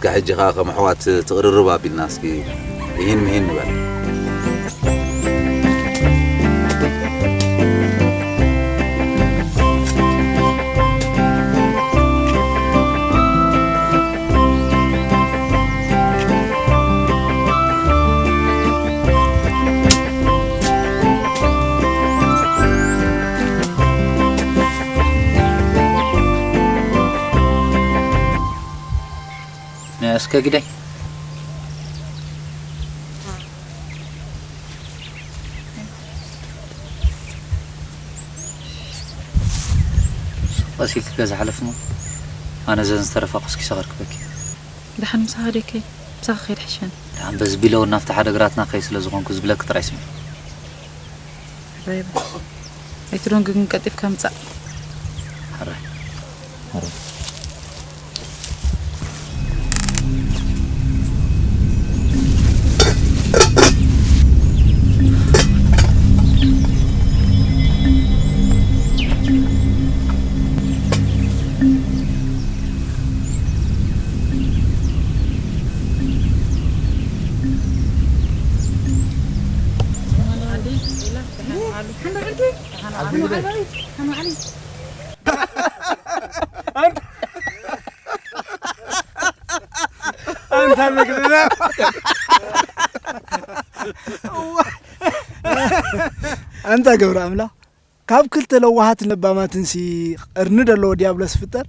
እስከ ሕጂ ኸኣ ከም ኣሕዋት ትቕርርብ ኣቢልና እስኪ ይሂን ምሂን ንበል። እስከ ግደይ። ሱቕ ኢልኪ ገዛ ሓለፍሞ፣ ኣነ ዘን ዝተረፋ ኮስኪሰ ከርክበኪ። ደሓን ምሳኻ ደይ ከይድ፣ ምሳኻ ከይድ ሕሸኒ። ደሓን በዚ ቢለውን ናብቲ ሓደ ግራትና ከይ ስለ ዝኾንኩ ዝብለኪ ጥራይ ስምዒ። ሕራይ በል። ኣይትደንጉ ግን ቀልጢፍካ ምጻእ። ሕራይ። ሕራይ። ኣንታ መግደላ። ኣንታ ገብረ ኣምላኽ፣ ካብ ክልተ ለዋሃት ለባማትንሲ ቀርኒ ደለዎ ዲያብሎስ ፍጠር።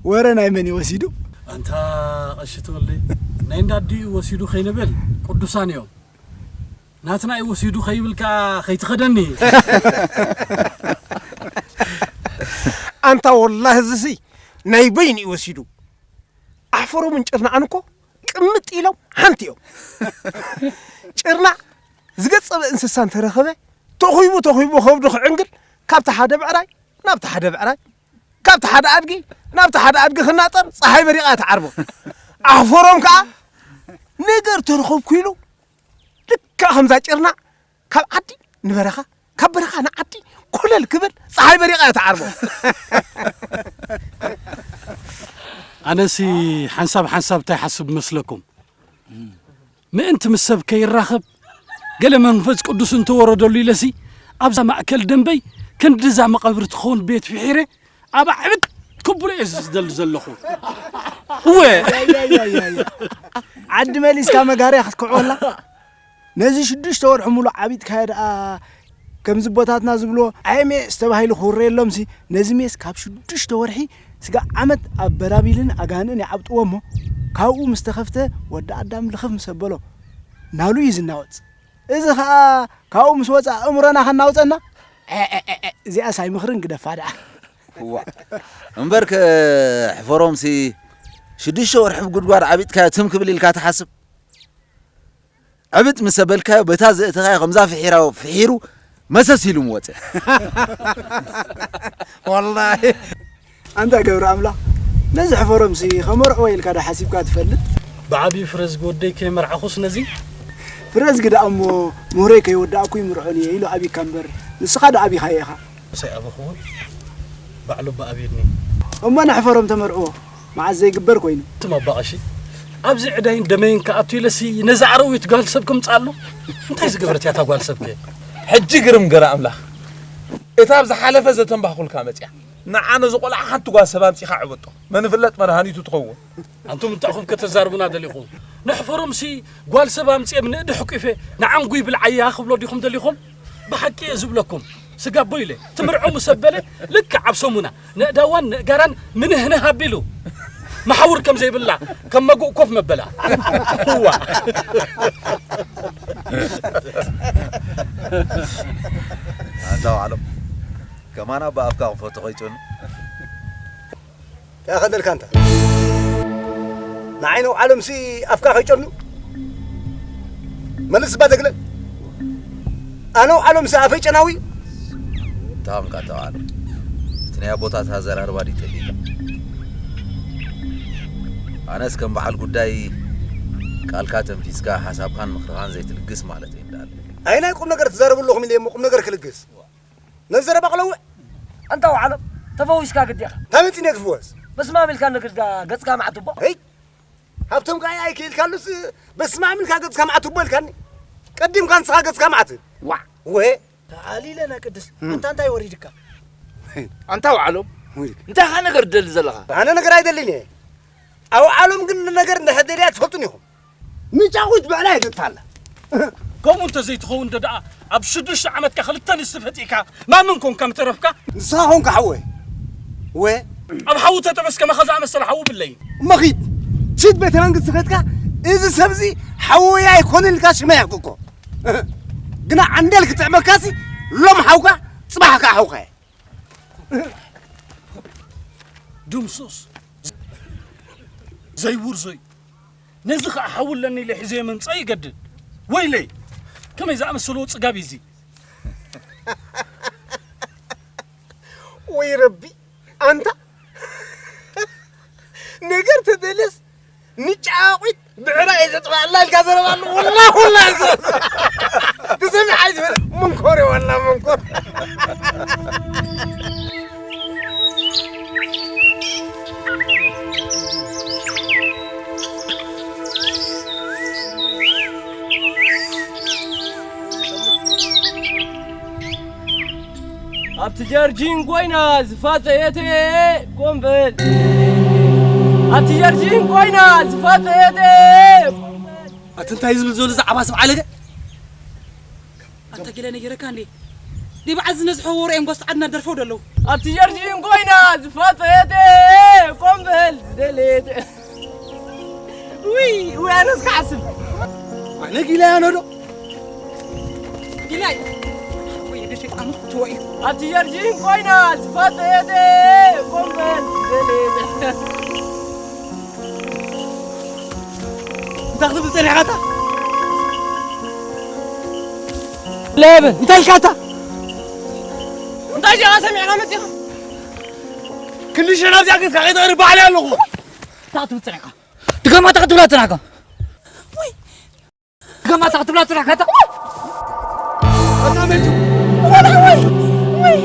ወረ ናይ መን እዩ ወሲዱ? ኣንታ ቀሺ ተወልደ፣ ናይ እንዳ ኣዲኡ ወሲዱ ከይንብል ቅዱሳን እዮም። ናትና እዩ ወሲዱ ከይብል ከኣ ከይትኸደኒ። ኣንታ ወላሂ እዚሲ ናይ በይኑ እዩ ወሲዱ። ኣሕፈሮምን ጭርናዕን እኮ ቅምጥ ኢሎም ሓንቲ እዮም። ጭርናዕ ዝገጸበ እንስሳ እንተረኸበ ተኹይቡ ተኹይቡ ከብዱ ክዕንግል ካብቲ ሓደ ብዕራይ ናብቲ ሓደ ብዕራይ ካብቲ ሓደ ኣድጊ ናብቲ ሓደ ኣድጊ ክናጠር ጸሓይ በሪቓ እያ ትዓርቦ። ኣሕፈሮም ከኣ ነገር ተረኸብኩ ኢሉ ልክዕ ከምዛ ጭርናዕ ካብ ዓዲ ንበረኻ ካብ በረኻ ንዓዲ ኮለል ክብል ጸሓይ በሪቓ እያ ትዓርቦ። ኣነሲ ሓንሳብ ሓንሳብ እንታይ ሓስብ መስለኩም? ምእንቲ ምስ ሰብ ከይራኸብ ገለ መንፈስ ቅዱስ እንተወረደሉ ኢለሲ ኣብዛ ማእከል ደንበይ ክንድዛ መቐብር ትኸውን ቤት ፍሒረ ኣብ ኣዕብድ ክብሎ እየ ዝደሊ ዘለኹ። እወ። ዓዲ መሊስካ መጋርያ ክትክዕወላ? ነዚ ሽዱሽተ ወርሒ ሙሉእ ዓቢጥካዮ ደኣ፣ ከምዚ ኣቦታትና ዝብልዎ፣ ዓየ ሜስ ተባሂሉ ክውረየሎምሲ፣ ነዚ ሜስ ካብ ሽዱሽተ ወርሒ ስጋዕ ዓመት ኣብ በራቢልን ኣጋንእን ይዓብጥዎ እሞ፣ ካብኡ ምስ ተኸፍተ፣ ወዲ ኣዳም ልኽፍ ምስ ኣበሎ፣ ናሉ እዩ ዝናወጽ። እዚ ኸኣ፣ ካብኡ ምስ ወጽኣ፣ ኣእምሮና ከናውጸና? ዐ፣ ዐ፣ ዐ፣ ዐ፣ እዚኣስ ኣይምኽርን ግደፋ ደኣ። እዋ፣ እምበርከ፣ ሕፈሮምሲ፣ ሽዱሽተ ወርሒ ኣብ ጉድጓድ ዓቢጥካዮ ትም ክብል ኢልካ ትሓስብ? ዕብጥ ምስ ኣበልካዮ፣ በታ ዘእተኻዮ ከምዛ ፍሒራዮ ፍሒሩ መሰስ ኢሉ ምወጸ። ወላሂ። ኣንታ ገብረ ኣምላኽ፣ ነዚ ሕፈሮምሲ ከመርዕዎ ኢልካ ዶ ሓሲብካ ትፈልጥ? ብዓብዩ ፍረዝጊ ወደይ ከይመርዓኹስ ነዚ? ፍረዝጊ ደኣ እሞ፣ ምሁረይ ከይወዳእኩ ይምርዖን እየ ኢሉ ኣብይካ እምበር፣ ንስኻ ዶ ኣብይኻዮ ኢኻ? ምሳይ ኣበኹ እውን ባዕሉ ኣባ ኣብዩኒ። እሞ ንሕፈሮም ተመርዕዎ፣ መዓስ ዘይግበር ኮይኑ። ትም ኣባ ቀሺ፣ ኣብዚ ዕዳይን ደመይን ክኣቱ ኢለሲ ነዛ ኣረዊት ጓል ሰብ ክምጽኣሉ? እንታይ ዝገበረት እያ እታ ጓል ሰብከ? ሕጂ ግርም ገረ ኣምላኽ፣ እታ ኣብ ዝሓለፈ ዘተንባህኩልካ መጺኣ። ንዓ ነዚ ቆልዓ ሓንቲ ጓል ሰብ ኣምጺኻ ዕበጦ። መን ይፍለጥ መድሃኒቱ ትኸውን። ኣንቱም እንታይ ኢኹም ከተዛርቡና ደሊኹም? ንሕፈሮምሲ ጓል ሰብ ኣምጺኤ ብንእዲ ሕቂፈ ንዓንጉይ ብልዓያ ክብሎ ዲኹም ደሊኹም? ብሓቂ እየ ዝብለኩም፣ ስጋቦ ኢለ ትምርዖ ምስ ኣበለ ልክዕ ኣብ ሰሙና ነእዳዋን ነእጋራን ምንህንህ ኣቢሉ መሓውር ከም ዘይብላ ከም መጉእ ኮፍ መበላ። እዋ። ኣንታ ባዕሎም ከማና ብኣፍካ ክፈቱ ከይጨኑ። እንታይ ከደልካ እንተ? ንዓይ ነው ዓለምሲ ኣፍካ ከይጨኑ? መልስ እባ ተግለ። ኣነው ዓለምሲ ኣፈይ ጨናዊ? እንታይ ኾንካ ተባዕሎ? እቲ ናይ ኣቦታት ኣዘራርባ ድዩ ተሊካ? ኣነስ ከም በዓል ጉዳይ ቃልካ ተንፊስካ ሓሳብካን ምኽርኻን ዘይትልግስ ማለት እየ እንዳለ። ኣይ ናይ ቁም ነገር ትዛረቡ ኣለኹም ኢለ እሞ ቁም ነገር ክልግስ። ነዚ ዘረባ ክለውዕ? ኣንታ ወዓሎም፣ ተፈዊስካ ግዲ ኢኻ። እንታይ መጺእኒ ክፍወስ? በስማም ኢልካ ንግዳ ገጽካ ማዕትቦ። ሄይ! ሃብቶም ከኣ ኣይክእልካሉስ በስማዕም ኢልካ ገጽካ መዓት እቦ ኢልካኒ። ቀዲምካ ንስኻ ገጽካ መዓት። ዋዕ። ወ። ተዓሊለና ቅድስ፣ ኣንታ እንታይ ወሪድካ? ኣንታ ውዓሎም፣ እንታይ ኢኻ ነገር ትደሊ ዘለኻ? ኣነ ነገር ኣይደልን እየ። ኣውዓሎም ግን ነገር እንድሕር ደልያ ትፈልጡን ኢኹም። ንጫቑት ብዕላ የገጥፋ ኣላ። ከምኡ እንተዘይትኸውን እንዶ ደኣ ኣብ ሽዱሽተ ዓመትካ ክልተ ንስቲ ፈጢእካ ማምን ኮንካ ምተረፍካ። ንስኻ ኮንካ ሓወይ። ወ። ኣብ ሓዊ ተጠበስ ከማኻ ዝኣመሰለ ሓዊ ብለይ። እሞ ኺድ። ቺት ቤተ መንግስቲ ኸድካ እዚ ሰብዚ ሓወይ ኣይኮነን ኢልካ ሽመ ያክኮ። ግና ዓንደል ክጥዕመካሲ ሎም ሓውካ ጽባሕ ከኣ ሓውካ። ድምሱስ ዘይውርዞይ ነዚ ኸዓ ሓዊ ኣለኒ ኢለ ሒዘዮ ምምጻእ ይገድድ። ወይለይ! ከመይ ዝኣመሰልዎ ጽጋብ እዩ እዚ? ወይ ረቢ! ኣንታ ነገር ተደልየስ ንጫቑት ብዕራይ ዘጥፋኣላ ኢልካ ዘረባ ኣሎ። ወላ፣ ወላ፣ ትሰምዕ ኣይትበል። መንኮር እዩ፣ ወላ መንኮር። ኣብቲ ጀርጂን ኮይና ዝፋጸየት ኮምበል። ኣብቲ ጀርጂን ኮይና ዝፋጸየት ኮምበል። ኣቲ እንታይ ዝብል ዘሎ ዛዕባ ሰብ ዓለገ? ኣንታ ጊለ ነጊረካ እንዴ? ዲብ ዓዚ ነዝሖ ወረ እዮም ጓስቲ ዓድና ደርፈው ደለዉ። ኣብቲ ጀርጂን ኮይና ዝፋጸየት ኮምበል ዝደለየት። ውይ፣ ውይ፣ ኣነስ ክዓስብ። ኣነ ጊላ ያኖዶ። ጊላይ። ወይ፣ ብሸይጣኑ ትወዩ። ኣብቲ ጀርጂን ኮይና ዝፋጸየት ኮምበል ዝደለየት። እንታይ ክትብል ጸኒሕካ ኣታ? ለበ፣ እንታይ ኢልካ ኣታ? እንታይ ዲኻ ሰሚዕካ መጺኻ? ክንዲ ሸናብ ዚኣ ገጽካ ከይተቕርብ ባዕለይ ኣለኹ። እንታይ ክትብል ጸኒሕካ? ድገማ፣ እንታይ ክትብላ ጸኒሕካ? ወይ! ድገማ፣ እንታይ ክትብላ ጸኒሕካ ኣታ? ኣታ መይቱ። ወይ! ወይ!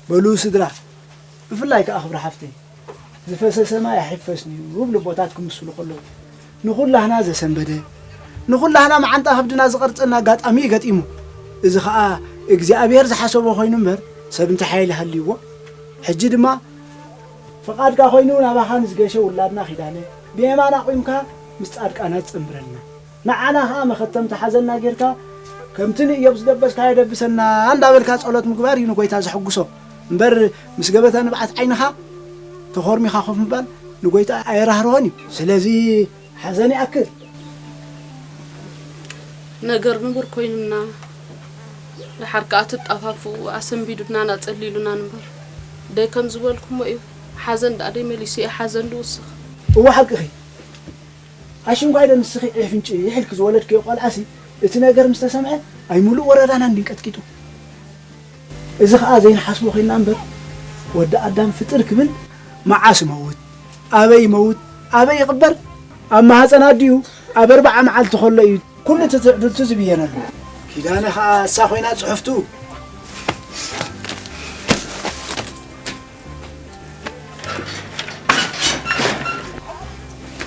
በሉ ስድራ፣ ብፍላይ ከኣ ክብሪ ሓፍተይ፣ ዝፈሰሰ ማይ ኣይሕፈስን እዩ ክብሉ ኣቦታት ክምስሉ ከለዉ፣ ንኹላህና ዘሰንበደ፣ ንኹላህና መዓንጣ ከብድና ዝቐርጸና ኣጋጣሚ እዩ ገጢሙ። እዚ ኸኣ እግዚኣብሔር ዝሓሰቦ ኮይኑ እምበር፣ ሰብ እንታይ ሓይሊ ሃልይዎ? ሕጂ ድማ ፍቓድካ ኮይኑ ናባኻ ንዝገሸ ውላድና ኪዳነ፣ ብየማን ኣቑምካ ምስ ጻድቃናት ጸንብረልና። ንዓና ኸኣ መኸተምቲ ሓዘንና ጌርካ፣ ከምቲ ንእዮብ ዝደበስካዮ ደብሰና እንዳበልካ ጸሎት ምግባር እዩ ንጎይታ ዘሐጉሶ። እምበር ምስ ገበታ ንብዓት ዓይንኻ ተኾርሚኻ ኮፍ ምባል ንጎይታ ኣየራህርሆን እዩ። ስለዚ ሓዘን ይኣክል። ነገር ንቡር ኮይኑና፣ ደሓር ከኣ ትጣፋፍኡ ኣሰንቢዱናን ኣጸሊሉናን እምበር፣ ደይ ከም ዝበልኩሞ እዩ። ሓዘን ደኣ ደይ መሊሱ እዩ ሓዘን ዝውስኽ። እወ ሓቅኺ። ኣሽንኳይ ዶ ንስኺ ዒፍ እንጭ ኢልኪ ዝወለድክዮ ቆልዓሲ፣ እቲ ነገር ምስ ተሰምዐ፣ ኣይ ምሉእ ወረዳና እንድዩ ቀጥቂጡ። እዚ ኸኣ ዘይንሓስቦ ኮይንና እምበር፣ ወዲ ኣዳም ፍጥር ክብል መዓስ ይመውት፣ ኣበይ ይመውት፣ ኣበይ ይቕበር፣ ኣብ ማህጸን ኣዲኡ ኣብ ኣርብዓ መዓልቲ ከሎ እዩ ኩሉ እቲ ትዕድልቱ ዝብየነሉ። ኪዳነ ኸኣ እሳ ኮይና ጽሕፍቱ።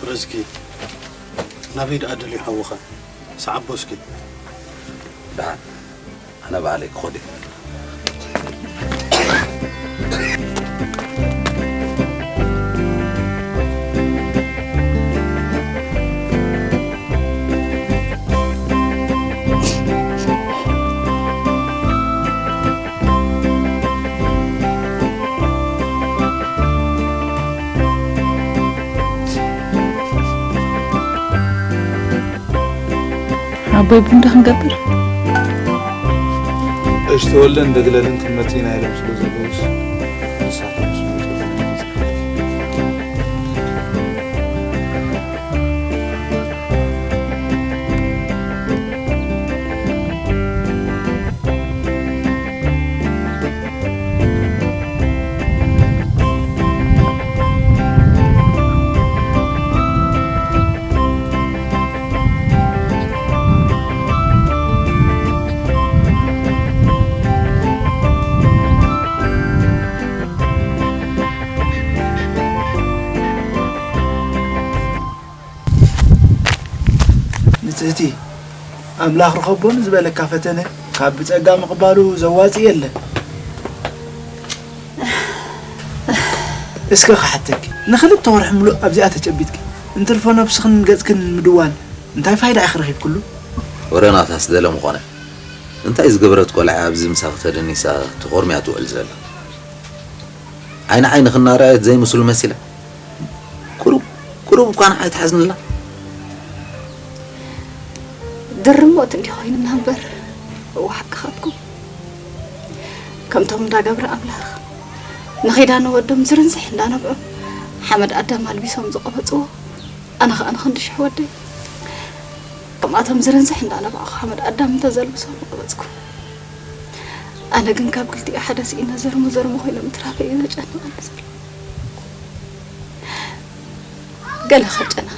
ርዝጊ፣ ናበይ ደኣ ደልዩ ሓውኻ? ሰዓቦ እስኪ። ደሓን፣ ኣነ ባዕለይ ክኸድ እየ። ሓቦይ ቡንዳ ክንገብር? እሽ ተወልደን ደግለልን ክንመጽእ ኢና ኢሎም ስለ ዘለዉስ፣ ንስኻ ንጽህቲ፣ ኣምላኽ ርኸቦ ንዝበለካ ፈተነ ካብ ብጸጋ ምቕባሉ ዘዋጽእ የለን። እስከ ክሓተኪ፣ ንኽልተ ወርሒ ምሉእ ኣብዚኣ ተጨቢጥኪ፣ እንትርፎ ነብስኽን ገጽክን ምድዋል እንታይ ፋይዳ ኢኺ ረኺብክሉ? ወረ ናታስ ገለ ምኾነ። እንታይ ዝገበረት ቆልዓ ኣብዚ ምሳኺ ተደኒሳ ተኾርምያ ትውዕል ዘላ? ዓይኒ ዓይንኺ እናረኣየት ዘይምስሉ መሲላ? ቁሩብ፣ ቁሩብ እኳ ንዓይ ትሓዝንላ? ድርሞት እንዲ ኮይንና እምበር፣ እወ ሓቅኻትኩም። ከምቶም እንዳ ገብረ ኣምላኽ ንኺዳነ ወዶም ዝርንዝሕ እንዳነብዖም ሓመድ ኣዳም ኣልቢሶም ዝቐበጽዎ፣ ኣነ ኸኣ ንኽንዲ ሽሕ ወደይ ከምኣቶም ዝርንዝሕ እንዳነባዕኹ ሓመድ ኣዳም እንተዘልብሶም ምቐበጽኩ። ኣነ ግን ካብ ክልቲኡ ሓደ ስኢነ ዘርሞ ዘርሞ ኮይነ ምትራፈይ እዩ ዘጨንቐኒ ዘሎ። ገለ ከጨና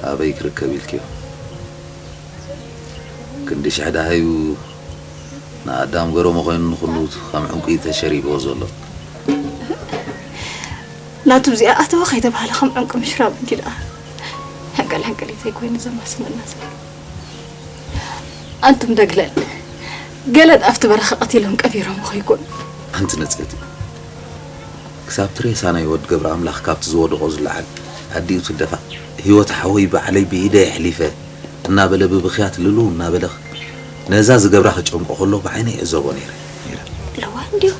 ኣበይ ክርከብ ኢልክዮ? ክንዲ ሽሕ ደሃዩ ንኣዳም ገረሞ ኮይኑ ንኹሉ ከም ዕንቁ ተሸሪብዎ ዘሎ። ናቱ እዚኣ ኣተወ ከይተባህለ ከም ዕንቁ ምሽራብ እንዲ ደኣ ሕንቀል ሕንቀሊተይ ኮይኑ ዘማስነና ዘሎ። ኣንቱም ደግለል ገለድ ኣብቲ በረኻ ቀቲሎም ቀቢሮም ኸይኮኑ። ኣንቲ ንጽህቲ ክሳብ እቲ ሬሳ ናይ ወድ ገብረ ኣምላኽ ካብቲ ዝወደቖ ዝለዓል ኣዲኡ ትደፋእ ህይወት ሓወይ ባዕለይ ብኢደይ ኣሕሊፈ እናበለ ብብኽያት ልልው እናበለ ነዛ ዝገብራ ክጨንቆ ከሎ ብዓይነይ እዕዘቦ ነይረ ነይረ። ለዋህ እንድዩ።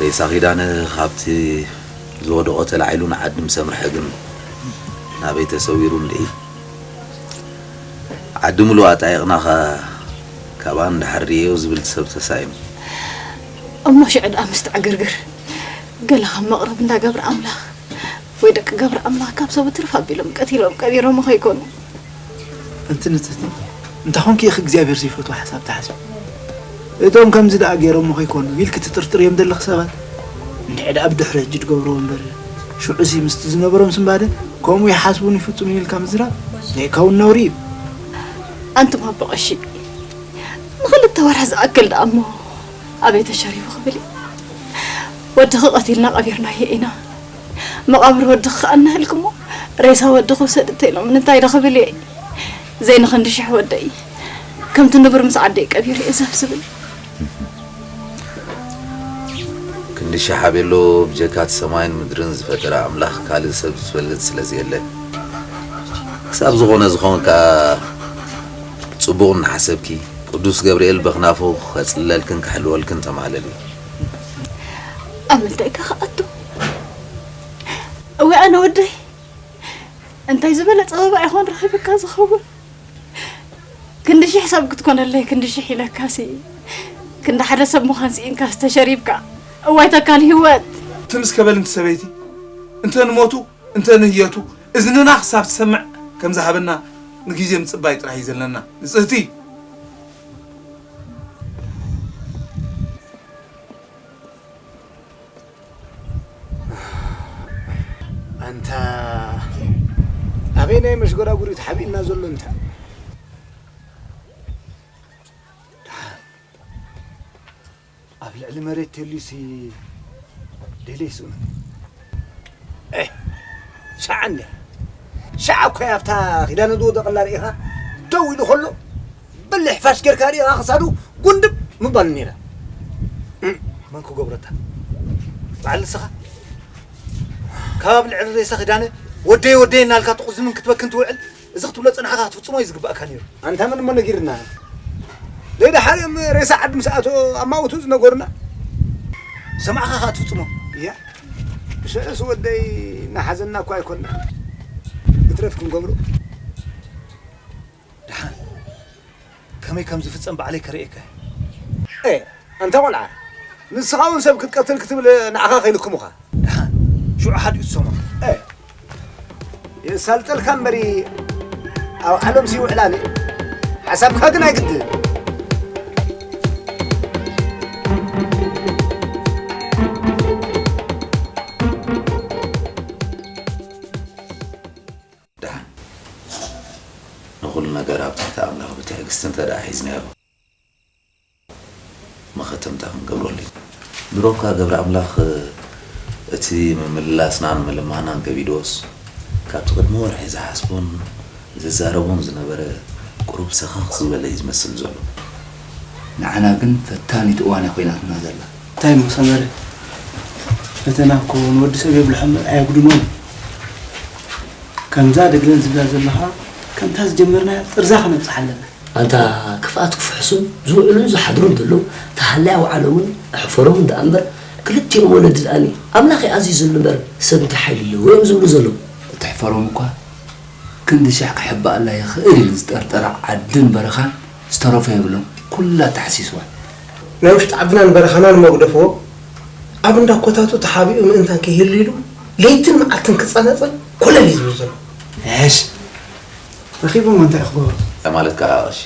ሬሳ ኪዳነ ካብቲ ዝወደቖ ተላዒሉ ንዓዲ ምስ ኣምርሐ ግን ናበይ ተሰዊሩ እንድዒ? ዓዲ ምሉእ ኣጣይቕና ከ ካብኣ እንድሕር ርእየዮ ዝብል ሰብ ተሳኢኑ። እሞ ሽዑ ደኣ ምስቲ ዕግርግር ገለ ከም መቕረብ እንዳ ገብረ ኣምላኽ ወይ ደቂ ገብረ ኣምላኽ ካብ ሰቡ ትርፍ ኣቢሎም ቀቲሎም ቀቢሮሞ ከይኮኑ። ኣንቲ ንጽህቲ፣ እንታይ ኾንኪ ኢኺ እግዚኣብሔር ዘይፈትዎ ሓሳብ ትሓስቢ? እቶም ከምዚ ደኣ ገይሮሞ ከይኮኑ ኢልኪ ትጥርጥርዮም ዘለኺ ሰባት እንድዒ ደኣ ብድሕሪ ሕጂ ትገብርዎ እምበር ሽዑሲ ምስቲ ዝነበሮም ስንባደ ከምኡ ይሓስቡን ይፍጽሙን ኢልካ ምዝራብ ዘይከውን ነውሪ እዩ። ኣንቱም ኣቦ ቀሺ ንኽልተ ወርሒ ዝኣክል ደኣ እሞ ኣበይ ተሸሪቡ ክብል እዩ? ወድኺ ቀቲልና ቀቢርናዮ ኢና። መቓብር ወድኺ ከኣ እናሃልክሞ ሬሳ ወድኺ ውሰድ እንተኢሎምኒ እንታይ ዶ ክብል እየ? ዘይንኽንዲ ሽሕ ወደይ ከምቲ ንቡር ምስ ዓደይ ቀቢሩ እየ ዘፍ ዝብል። ክንዲ ሽሕ ኣቤሎ ብጀካ እቲ ሰማይን ምድርን ዝፈጠረ ኣምላኽ ካልእ ሰብ ዝፈልጥ ስለ ዘየለ ክሳብ ዝኾነ ዝኾን ከኣ ጽቡቕ እናሓሰብኪ ቅዱስ ገብርኤል በኽናፉ ከጽልለልክን ክሕልወልክን ተማህለሊ። ኣብ ምንታይ ኢካ ክኣቱ? እወ ኣነ ወደይ እንታይ ዝበለ ጸበባ ይኾን ረኺብካ ዝኸውን? ክንዲ ሽሕ ሰብ ክትኮነለይ ክንዲ ሽሕ ኢለካሲ ክንዲ ሓደ ሰብ ምዃን ስኢንካስ ተሸሪብካ። እዋይ ተካል ህይወት። ትም እስከ በል እንቲ ሰበይቲ እንተ ንሞቱ እንተ ንህየቱ እዝንና ክሳብ ትሰምዕ ከም ዝሃበና ንግዜ ምጽባይ ጥራሕ እዩ ዘለና ንጽህቲ። ኣንታ ኣበይ ናይ መሽጎራጉሪት ሓቢእና ዘሎ እንታ ደሓን ኣብ ልዕሊ መሬት ተልዩሲ ደልየ ይስእኖ። ኤህ፣ ሻዓ እንድያ። ሻዓ እኮ እያ ኣብታ ኪዳነ ዝወደቐላ ርኢኻ ደው ኢሉ ከሎ በሊሕ ፋሽ ጌርካ ርኢኻ ክሳዱ ጉንድብ ምባል ነይራ። እም፣ መን ክገብረታ? በዓል ንስኻ? ካብ ኣብ ልዕሊ ሬሳ ኪዳነ ወደየ ወደየ እናልካ ትቑዝምን ክትበክን ትውዕል? እዚ ክትብሎ ዝጸናሕካ ክትፍጽሞ እዩ ዝግባኣካ ነይሩ። ኣንታ መን እሞ ነጊርና? ደይ ደሓር እዮም ሬሳ ዓዲ ምስ ኣተወ ኣማውቱ ዝነገሩና። ዝሰማዕካ ከኣ ትፍጽሞ። እያ። ብሽዕስ ወደይ እናሓዘና እኳ ኣይኮንና። ክትረፍ ክንገብሮ። ደሓን ከመይ ከም ዝፍጸም ባዕለይ ከርእየካ እየ። ኤ ኣንታ ቆልዓ ንስኻ እውን ሰብ ክትቀትል ክትብል ንዓኻ ከይልክሙኻ። ደሓን ሽዑ ሓዲኡ ትሰምዖ። ኤ የሳልጠልካ እምበሪ ኣብ ዓለምሲ ይውዕላኒ። ሓሳብካ ግን ኣይግድን። ደሓን ንኹሉ ነገር ኣብ ትሕቲ ኣምላኽ ብትዕግስቲ እንተ ደኣ ሒዝናዮ መኸተምታ ክንገብረሉ ኢና። ድሮ እኳ ገብረ ኣምላኽ እቲ ምምልላስናን ምልማናን ከቢድዎስ ኣብቲ ቅድሚ ወርሒ ዝሓስቦን ዝዛረቦን ዝነበረ ቁሩብ ሰኸኽ ዝበለ እዩ ዝመስል ዘሎ። ንዓና ግን ፈታኒት እዋን እያ ኮይናትና ዘላ። እንታይ እሞ ሰመረ፣ ፈተና እኮ ንወዲ ሰብ የብልሖ እምበር ኣየጉድሞን እዩ። ከምዛ ደግለን ዝብላ ዘለኻ፣ ከምታ ዝጀመርናያ ጥርዛ ከነብጽሓ ኣለና። ኣንታ ክፍኣት ክፍሕሱን ዝውዕሉን ዝሓድሩን ዘለዉ፣ ተሃላይ ኣውዓሎምን ኣሕፈሮምን ደኣ እምበር፣ ክልቲኦም ወለዲ ደኣኒ ኣምላኽ እዩ ኣዚዙሉ እምበር ሰብ እንታይ ሓይሊ ኣለዎ እዮም ዝብሉ ዘለዉ። እቲ ሕፈሮም እኳ ክንዲ ሽሕ ክሕባኣላ ይኽእል ኢሉ ዝጠርጠራ ዓድን በረኻን ዝተረፎ የብሉን። ኩላ ተሓሲስዋ። ናይ ውሽጢ ዓድናን በረኻናን መጉደፍዎ ኣብ እንዳ ኮታቱ ተሓቢኡ ምእንታን ከይህሉ ኢሉ ለይትን መዓልትን ክጸናጸን ኮለል እዩ ዝብል ዘሎ። እሽ፣ ረኺቦም እንታይ ክገብሩ? እንታይ ማለት ከኣ ቀሺ?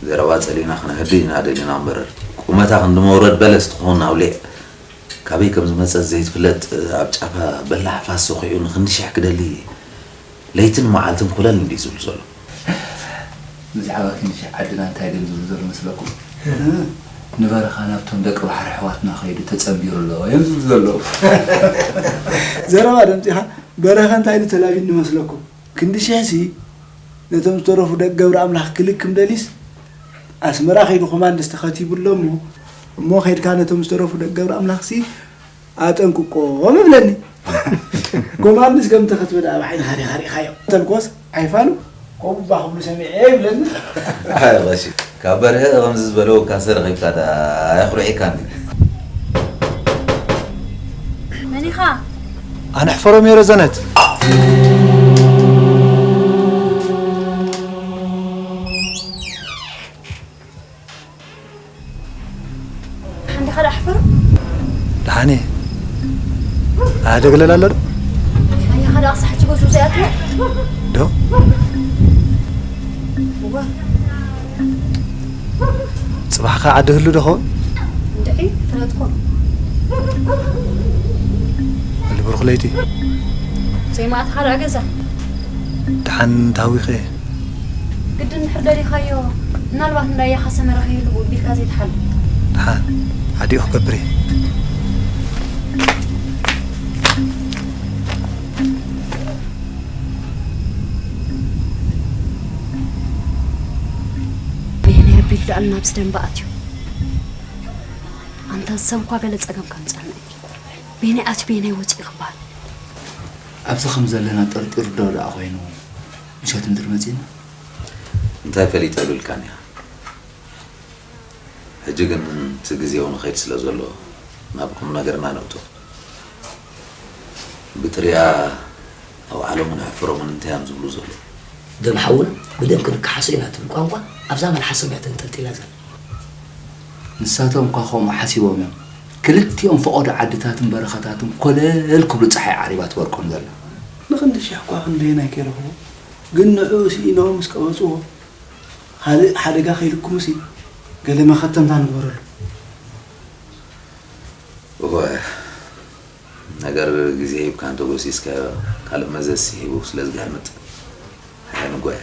ዘረባ ጸሊእና ክነህድእ ኢና ደሊና እምበር፣ ቁመታ ክንዲ መውረድ በለስ ትኸውን ኣውሊዕ ካበይ ከም ዝመጸት ዘይትፍለጥ ኣብ ጫፋ በላሕ ፋስ ሰኺዑ ንክንዲ ሽሕ ክደሊ ለይትን መዓልትን ኮለል እንድዩ ዝብል ዘሎ። ብዛዕባ ክንዲ ሽሕ ዓድና እንታይ ድዮም ዝብሉ ዘለዉ መስለኩም? ንበረኻ ናብቶም ደቂ ባሕሪ ኣሕዋትና ከይዱ ተጸንቢሩ ኣሎ እዮም ዝብሉ ዘለዉ። ዘረባ ደምጺኻ በረኻ እንታይ ኢሉ ተላቢኒ መስለኩም? ክንዲ ሽሕሲ ነቶም ዝተረፉ ደቂ ገብረ ኣምላኽ ክልክም ደሊስ ኣስመራ ከይዱ ኮማንድስ ተኸቲቡ ኣሎ እሞ፣ እሞ ከይድካ ነቶም ዝተረፉ ደቂ ገብረ ኣምላኽሲ ኣጠንቅቆም እብለኒ። ኮማንድስ ከም ተኸትበ ደኣ ብዓይንኻ ዲኻ ሪእኻዮ? ተልኮስ ዓይፋኑ ኮባ ክብሉ ሰሚዐ ይብለኒ። ኣይ ቀሺ፣ ካብ በርሀ ከምዚ ዝበለ ወካሰ ረኺብካ ደኣ ኣየኹርዒካን ድዩ? መን ኢኻ? ኣነ ሕፈሮም እየ ረዘነት። ሓንዲኻ ደኣ ሕፈሮም? ደሓን እየ። ኣደግለል ኣሎ ዶ? ኣያኻ ደኣ ክሳዕ ሕጂ ገዝኡ ዘይኣትወ? ዶ? እወ። ጽባሕ ከ ዓዲ ህሉ ዶ ኸውን? እንድዒ፣ ፈለጥኮ። በሊ ብሩኽ ለይቲ። ዘይመኣትኻ ደኣ ገዛ? ደሓን ተሃዊኸ እየ። ግድን እንድሕር ደሊኻዮ፣ ምናልባት እንዳ ኣያኻ ሰመረ ከይህሉ ቢልካ ዘይትሓልፍ። ደሓን፣ ኣዲኡ ክገብር እየ። በየናይ ኣቢሉ ደኣ ናብዚ ደንበ ኣትዩ? ኣንታ ሰብ እኳ ገለ ጸገም ከምጽኣልና እዩ። በየናይ ኣትዩ በየናይ ወጺኡ ክበሃል? ኣብዚ ከም ዘለና ጠርጢሩ ዶ ደኣ ኮይኑ ምሸት እንድር መጺእና? እንታይ ፈሊጠ ሉልካን እያ። ሕጂ ግን እቲ ግዜኡ ንኸይድ ስለ ዘሎ ናብ ቁም ነገርና ነእቶ። ብጥርያ ኣውዓሎምን ሕፍሮምን እንታይ እዮም ዝብሉ ዘለዉ? ደም ሓውና ብደም ክንከሓሶ ኢና ትብል ቋንቋ ኣብዛ መልሓሶም እያ ተንጠልጢላ ዘላ። ንሳቶም እኳ ከምኡ ሓሲቦም እዮም። ክልቲኦም ፈቐዶ ዓድታትን በረኻታትን ኮለል ክብሉ ጸሓይ ዓሪባ ትበርቆም ዘላ። ንኽንዲ ሽሕ እኳ ክንደየናይ ከይረኽቦ፣ ግን ንዕኡ ስኢኖም ምስ ቀበጽዎ፣ ካልእ ሓደጋ ከይልኩምሲ ገለ መኸተምታ ንግበረሉ። እወ፣ ነገር ግዜ ሂብካ እንተጎሲስካዮ፣ ካልእ መዘዝ ሂቡ ስለ ዝገርምጥ፣ ሓያ ንጓየ።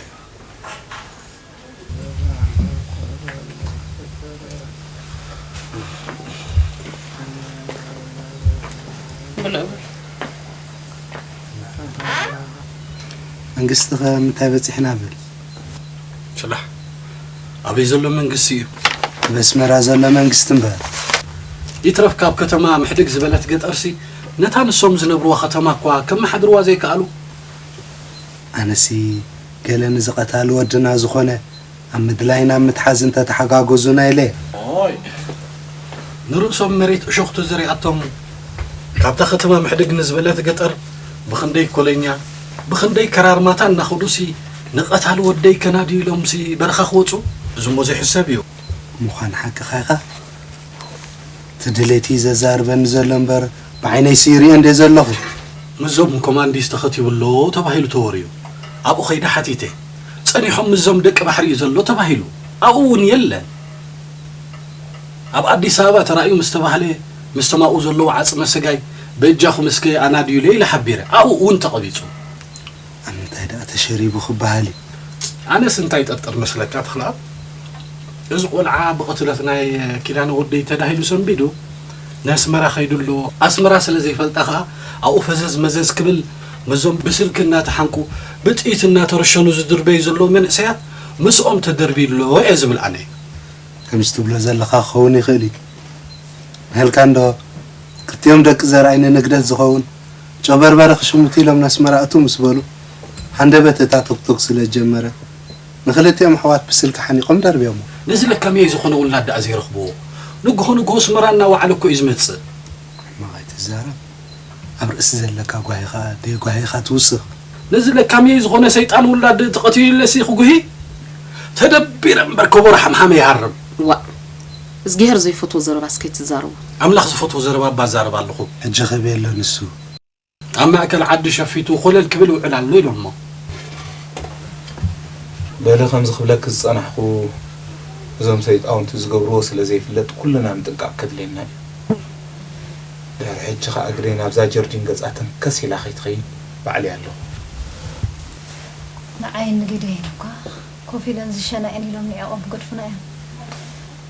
መንግስቲ ከ ምንታይ በጺሕና ብል? ጭራሕ ኣበይ ዘሎ መንግስቲ እዩ? ኣብ ኣስመራ ዘሎ መንግስቲ እምበር። ይትረፍ ካብ ከተማ ምሕድግ ዝበለት ገጠርሲ፣ ነታ ንሶም ዝነብርዋ ከተማ እኳ ከመሓድርዋ ዘይከኣሉ። ኣነሲ ገለ ንዝቐታል ወድና ዝኾነ ኣብ ምድላይን ኣብ ምትሓዝን ተተሓጋገዙና ኢለ። ኦይ፣ ንርእሶም መሬት እሾኽ ተዘሪኣቶም፣ ካብታ ከተማ ምሕድግ ንዝበለት ገጠር ብኽንደይ ኮለኛ፣ ብኽንደይ ከራርማታ እናኸዱሲ ንቐታል ወደይ ከናድዩ ኢሎምሲ በረኻ ክወጹ? እዚ እሞ ዘይሕሰብ እዩ። ምዃን ሓቅኻ ኢኻ። እቲ ድሌቲ ዘዛርበኒ ዘሎ እምበር ብዓይነይ ስኢርዮ እንደ ዘለኹ። ምስዞም ኮማንዲስ ተኸቲቡ ኣሎ ተባሂሉ ተወርዩ። ኣብኡ ከይደ ሓቲተ። ጸኒሖም ምስዞም ደቂ ባሕሪ እዩ ዘሎ ተባሂሉ። ኣብኡ እውን የለን። ኣብ ኣዲስ ኣበባ ተራእዩ ምስ ተባህለ፣ ምስቶም ኣብኡ ዘለዉ ዓጽመ ስጋይ በጃኹም እስከ ኣናድዩለይ ኢለ ሓቢረ። ኣብኡ እውን ተቐቢጹ። ኣብ ምንታይ ደኣ ተሸሪቡ ክበሃል እዩ? ኣነስ እንታይ ይጠርጥር መስለካ ተኽለኣብ? እዚ ቆልዓ ብቕትለት ናይ ኪዳነ ወደይ ተዳሂሉ ሰንቢዱ፣ ንኣስመራ ከይዱ ኣሎ። ኣስመራ ስለ ዘይፈልጣ ኸኣ ኣብኡ ፈዘዝ መዘዝ ክብል ምስዞም ብስልኪ እናተሓንቁ ብጥይት እናተረሸኑ ዝድርበዩ ዘለዉ መንእሰያት ምስኦም ተደርብዩ ኣሎ እየ ዝብል ኣነ። ከምዚ ትብሎ ዘለኻ ክኸውን ይኽእል እዩ። ናይልካ እንዶ ክልቲኦም ደቂ ዘርኣይ ንንግደት ዝኸውን ጨበርበረ ክሽምቱ ኢሎም ነስመራ እቱ ምስ በሉ፣ ሃንደበት እታ ቶክቶክ ስለ ዝጀመረ፣ ንኽልቲኦም ኣሕዋት ብስልኪ ሓኒቖም ደርብዮሞ። ነዚ ለካምየይ ዝኾነ ውላድ ደኣ ዘይረኽብዎ? ንግሆ ንግሆ ኣስመራ እናወዓለ እኮ እዩ ዝመጽእ። ሕማቕ ኣይትዛረብ። ኣብ ርእሲ ዘለካ ጓሂኻ ደይ ጓሂኻ ትውስኽ። ነዚ ለካምየይ ዝኾነ ሰይጣን ውላድ ተቐቲሉለሲ ክጉሂ? ተደቢረ እምበር ከበሮ ሓምሓመ ይሃርም። ዋእ፣ እዝግሄር ዘይፈትዎ ዘረባስ ከይትዛረቡ። ኣምላኽ ዝፈትዎ ዘረባ እባ እዛረብ ኣለኹ። ሕጂ ከበይ ኣሎ ንሱ? ኣብ ማእከል ዓዲ ሸፊቱ ኮለል ክብል ይውዕል ኣሎ ኢሎሞ። በሊ ከምዚ ክብለኪ ዝጸናሕኩ እዞም ሰይጣውንቲ ዝገብርዎ ስለ ዘይፍለጥ ኩልና ምጥንቃቕ ከድልየና እዩ። ድሕሪ ሕጂ ከኣ ግደይ ናብዛ ጀርዲን ገጻ ተንከስ ኢላ ከይትኸይድ ባዕለይ ኣለኹ። ንዓይን ንግደይን እኳ ኮፍ ኢለን ዝሸና እየን ኢሎም ንዒቖም ክገድፉና እዮም።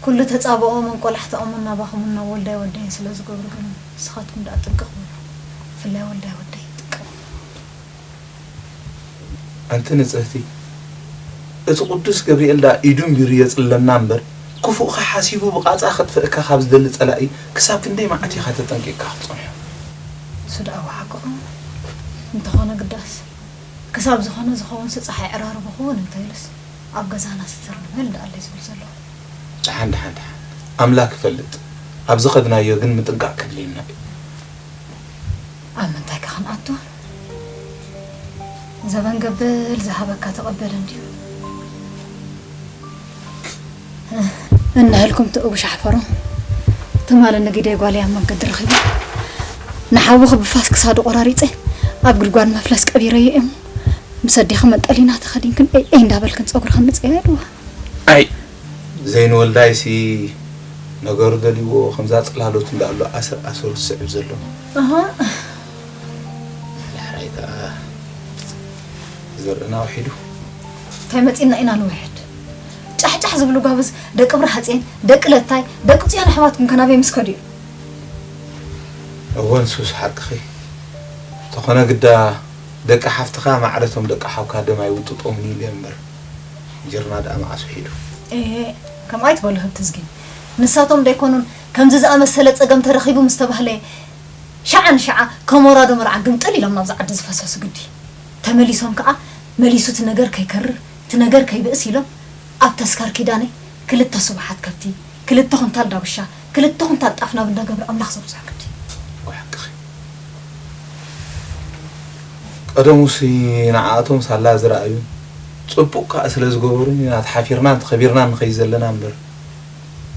ኩሉ ተጻብኦምን ቆላሕታኦምን ናባኹምን ናብ ወልዳይ ወደይን ስለ ዝገብሩ ግን ንስኻትኩም ደኣ ጥንቅቕ በሉ። ብፍላይ ወልዳይ ወደይ ጥንቅቕ። ኣንቲ ንጽህቲ፣ እቲ ቅዱስ ገብርኤል ደኣ ኢዱ እምቢሩ የጽልለና እምበር፣ ክፉእኻ ሓሲቡ ብቓጻ ከጥፍእካ ካብ ዝደሊ ጸላኢ ክሳብ ክንደይ መዓት ኢኻ ተጠንቂቕካ ክትጸንሖ? ንሱ ደኣ ወሓቅኹም እንተኾነ ግዳስ፣ ክሳብ ዝኾነ ዝኸውን ስጻሕ ኣዕራርቦ ክውን እንተ ኢሉስ፣ ኣብ ገዛና ስትር ንበል ደኣለይ ዝብል ዘለኹ። ደሓን፣ ደሓን፣ ደሓን። ኣምላክ ይፈልጥ። ኣብ ዝኸድናዮ ግን ምጥንቃቕ ከድልየና እዩ። ኣብ ምንታይ ከ ክንኣቱ? ዘበን ገበል ዝሃበካ ተቐበል እንድዩ። እንህልኩም ትእውሽ ሓፈሮ። ትማሊ ንግደይ ጓለይ ኣብ መንገዲ ረኺቡ። ንሓውኺ ብፋስ ክሳዱ ቆራሪጸ ኣብ ጉድጓድ መፍለስ ቀቢረዮ እሞ ምስ ኣዴኺ መንጠሊና ተኸዲንክን ኤይ ኤይ እንዳበልክን ጸጉርኽን ንጸዮ ኢልዋ። ኣይ ዘይንወልዳይሲ ነገሩ ደልይዎ ከምዛ ጽላሎት እንዳኣሉ ኣሰር ኣሰሩ ዝስዕብ ዘሎ። ኣሃ። ዳሕራይ ከኣ ዘርእና ውሒዱ። እንታይ መጺእና ኢና ንውሕድ? ጫሕጫሕ ዝብሉ ጓብዝ ደቂ ብርሃጽኤን፣ ደቂ ለታይ፣ ደቂ ጽዮን ኣሕዋትኩም ከ ናበይ ምስ ከዱ እዮም? እወ ንሱስ ሓቅኺ። ተኾነ ግዳ ደቂ ሓፍትኻ ማዕረቶም ደቂ ሓውካ ደም ኣይውጥጦምን ኢለ እምበር ጅርና ደኣ መዓስ ውሒዱ። ኤ፣ ከምኡ ኣይትበሉ ህብትዝጊ። ንሳቶም ደይኮኑን ከምዚ ዝኣመሰለ ጸገም ተረኺቡ ምስ ተባህለ ሸዓ ንሸዓ ከም ወራዶ መርዓ ግምጥል ኢሎም ናብዛ ዓዲ ዝፈሰሱ ግዲ። ተመሊሶም ከኣ መሊሱ እቲ ነገር ከይከርር፣ እቲ ነገር ከይብእስ ኢሎም ኣብ ተስካር ኪዳነይ ክልተ ስቡሓት ከብቲ፣ ክልተ ኩንታል ዳጉሻ፣ ክልተ ኩንታል ጣፍ ናብ እንዳ ገብረ ኣምላኽ ዘብጽሑ ግዲ። ወይ ሓቅኺ። ቀደሙሲ ንዓኣቶም ሳላ ዝረኣዩ ጽቡቕ ከኣ ስለ ዝገበሩን ኢና ተሓፊርናን ተኸቢርናን ንኸይድ ዘለና እምበር፣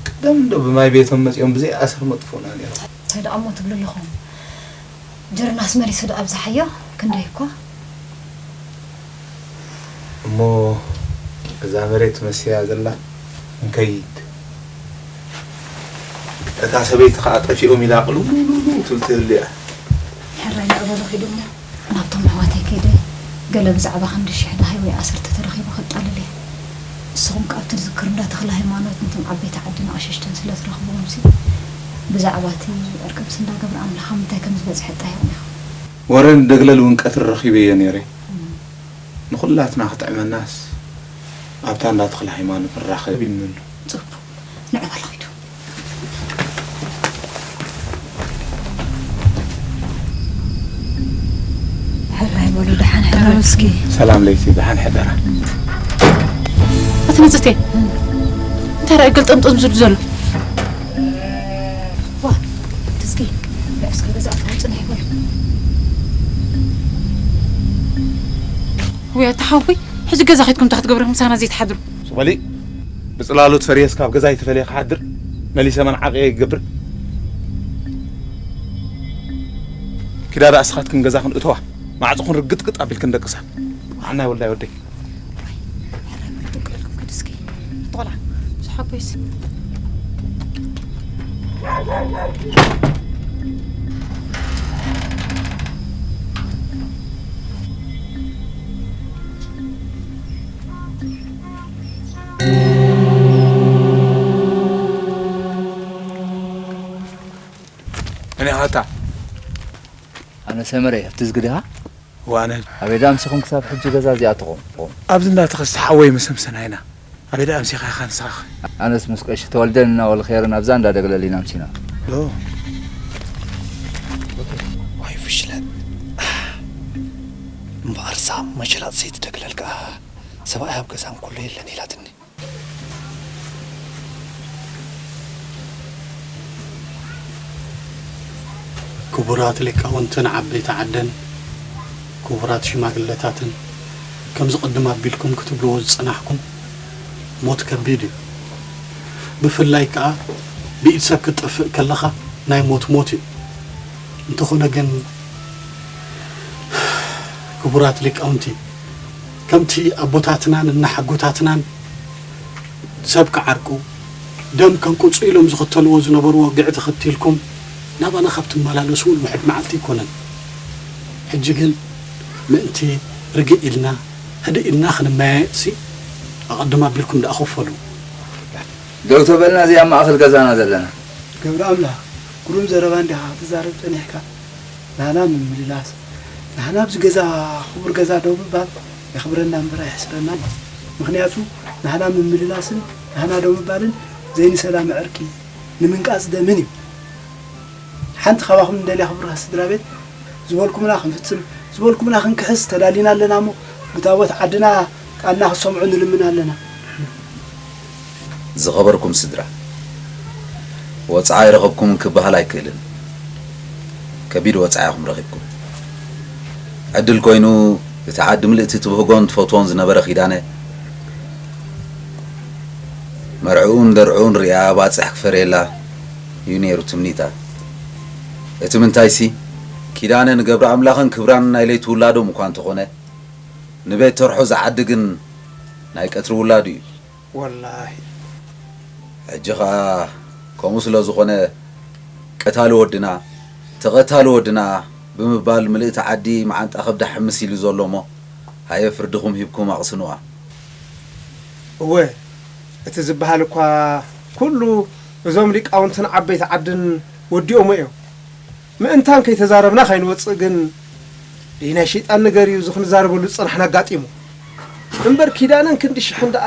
ቀደም እንዶ ብማይ ቤቶም መጺኦም ብዘይ ኣሰር መጥፍኡና ነይሮም። እንታይ ደኣ እሞ ትብሉ ኣለኹም? ጅርናስ መሊሱ ደኣ ኣብዝሓዮ ክንደይ እኳ። እሞ እዛ መሬት መስያ ዘላ እንከይድ። እታ ሰበይቲ ኸኣ ጠፊኦም ኢላ ቅልውልውልው ትብል ትህሉ እያ። ሕራይ ንዕበሎ ኺዱ እሞ ናብቶም ኣሕዋተይ ከይደ ገለ ብዛዕባ ክንዲ ሽሕ ደሃይ ወይ ኣሰር ተተረኺቡ ከጣልል እየ። ንስኹም ከኣ ኣብቲ ዝክር እንዳ ተኽለ ሃይማኖት ነቶም ዓበይቲ ዓድን ኣቕሽሽትን ስለ ትረኽብዎምሲ ብዛዕባ እቲ ዕርቂ ምስ እንዳ ገብረ ኣምላኽ ኣብ ምንታይ ከም ዝበጽሐ ኣጣይቑኒ ኢኹም። ወረ ንደግለል እውን ቀትሪ ረኺበዮ ነይረ። ንኹላትና ክጥዕመናስ ኣብታ እንዳ ተኽለ ሃይማኖት ንራኸብ ኢልኒ ኣሎ። ጽቡቕ፣ ንዑ በሉ ኺዱ። ሕራይ በሉ፣ ደሓን ሕራይ እስኪ። ሰላም ለይቲ፣ ደሓን ሕደራ። ኣቲ ንጽህቴ፣ እንታይ ራእይ ገልጠምጠም ዝብል ዘሎ? ዋ፣ ትዝጊ፣ ብዕስከ ገዛ ኣትወው ጽንሕ በሉ። ወይ ኣታ ሓወይ፣ ሕጂ ገዛ ኸይድኩም እንታይ ክትገብሩ ምሳና ዘይትሓድሩ? ሱቕ በሊ፣ ብጽላሎት ፈርየስ ካብ ገዛ ኣይተፈልየ ክሓድር፣ መሊሰ መንዓቕየ ይገብር። ኪዳ ደኣ እስኻትክን ገዛኽን እተዋ፣ ማዕጾኽን ርግጥግጥ ኣቢልክን ደቅሳ። ዓናይ ወልዳይ ወደይ። ሕራይ በሉ፣ ጥንቅቕ ኢልኩም ኪዱ እስኪ። ኣቲ ቆልዓ፣ ዝሓጎይስ። መን ኢኻ ኣታ? ኣነ ሰመረ እየ፣ ኣብቲ ዝግድኻ? ዋነ ኣበይ ደኣ ኣምሲኹም ክሳብ ሕጂ ገዛ እዚኣ ትቖም? ኣብዚ እንዳተኸስተ ሓወይ መሰምሰና ኢና። ኣበይ ደኣ ኣምሲኻ ኢኻ ንስኻ? ኣነስ ምስ ቀሺ ተወልደን እና ወልኼርን ኣብዛ እንዳ ደግለል ኢና ኣምሲና። ዶ? ዋይ ፍሽለት። እምበኣርሳ መሸላጥ ሰይቲ ደግለል ከኣ ሰብኣይ ኣብ ገዛን ኩሉ የለን ኢላትኒ። ክቡራት ሊቃውንትን ዓበይቲ ዓድን፣ ክቡራት ሽማግለታትን፣ ከምዚ ቅድም ኣቢልኩም ክትብልዎ ዝጸናሕኩም፣ ሞት ከቢድ እዩ። ብፍላይ ከኣ ብኢድ ሰብ ክትጠፍእ ከለኻ ናይ ሞት ሞት እዩ። እንተኾነ ግን ክቡራት ሊቃውንቲ፣ ከምቲ ኣቦታትናን እናሓጎታትናን ሰብ ክዓርቁ፣ ደም ከንቁጹ ኢሎም ዝኽተልዎ ዝነበሩ ወግዒ ተኸቲልኩም ናባና ካብ ትመላለሱ እውን ውሕድ መዓልቲ ኣይኮነን። ሕጂ ግን ምእንቲ ርግእ ኢልና፣ ህድእ ኢልና ክንመያየጥሲ፣ ኣቐድም ኣቢልኩም ደኣ ክፈሉ። ደው ተበልና፣ እዚ ኣብ ማእከል ገዛና ዘለና። ገብረ ኣምላኽ፣ ግሩም ዘረባ እንዲኻ ክትዛረብ ጸኒሕካ። ናህና ምምልላስ፣ ናህና ኣብዚ ገዛ፣ ክቡር ገዛ ደው ምባል የኽብረና እምበር ኣየሕስረናን እዩ። ምኽንያቱ ናህና ምምልላስን ናህና ደው ምባልን ዘይንሰላም ዕርቂ ንምንቃጽ ደምን እዩ። ሓንቲ ካባኹም ንደልያ ክቡራት ስድራ ቤት፣ ዝበልኩምና ክንፍጽም፣ ዝበልኩምና ክንክሕስ ተዳሊና ኣለና እሞ፣ ብታቦት ዓድና ቃልና ክትሰምዑ ንልምን ኣለና። ዝኸበርኩም ስድራ፣ ወጽዓ ኣይረኸብኩምን ክበሃል ኣይክእልን። ከቢድ ወጽዓ ኢኹም ረኺብኩም። ዕድል ኮይኑ፣ እቲ ዓዲ ምልእቲ ትብህጎን ትፈትዎን ዝነበረ ኪዳነ፣ መርዕኡን ደርዕኡን ሪኣ ባጽሕ ክፈርየላ እዩ ነይሩ ትምኒታ። እቲ ምንታይሲ፣ ኪዳነ ንገብረ ኣምላኽን ክብራን ናይ ለይቲ ውላዶም እኳ እንተኾነ፣ ንቤት ተርሖ ዝዓዲ ግን ናይ ቀትሪ ውላዱ እዩ። ወላሂ። ሕጂ ኸኣ ከምኡ ስለ ዝኾነ፣ ቀታሊ ወድና፣ ተቐታሊ ወድና ብምባል ምልእቲ ዓዲ መዓንጣ ከብዳ ሕምስ ኢሉ ዘሎ እሞ፣ ሃየ ፍርድኹም ሂብኩም ኣቕስንዋ። እወ፣ እቲ ዝበሃል እኳ ኩሉ እዞም ሊቃውንትን ዓበይቲ ዓድን ወዲኦሞ እዮም። ምእንታን ከይተዛረብና ከይንወጽእ ግን፣ ይህ ናይ ሸይጣን ነገር እዩ፣ እዚ ክንዛረበሉ ዝጸናሕና ኣጋጢሙ። እምበር ኪዳነን ክንዲ ሽሕን ደኣ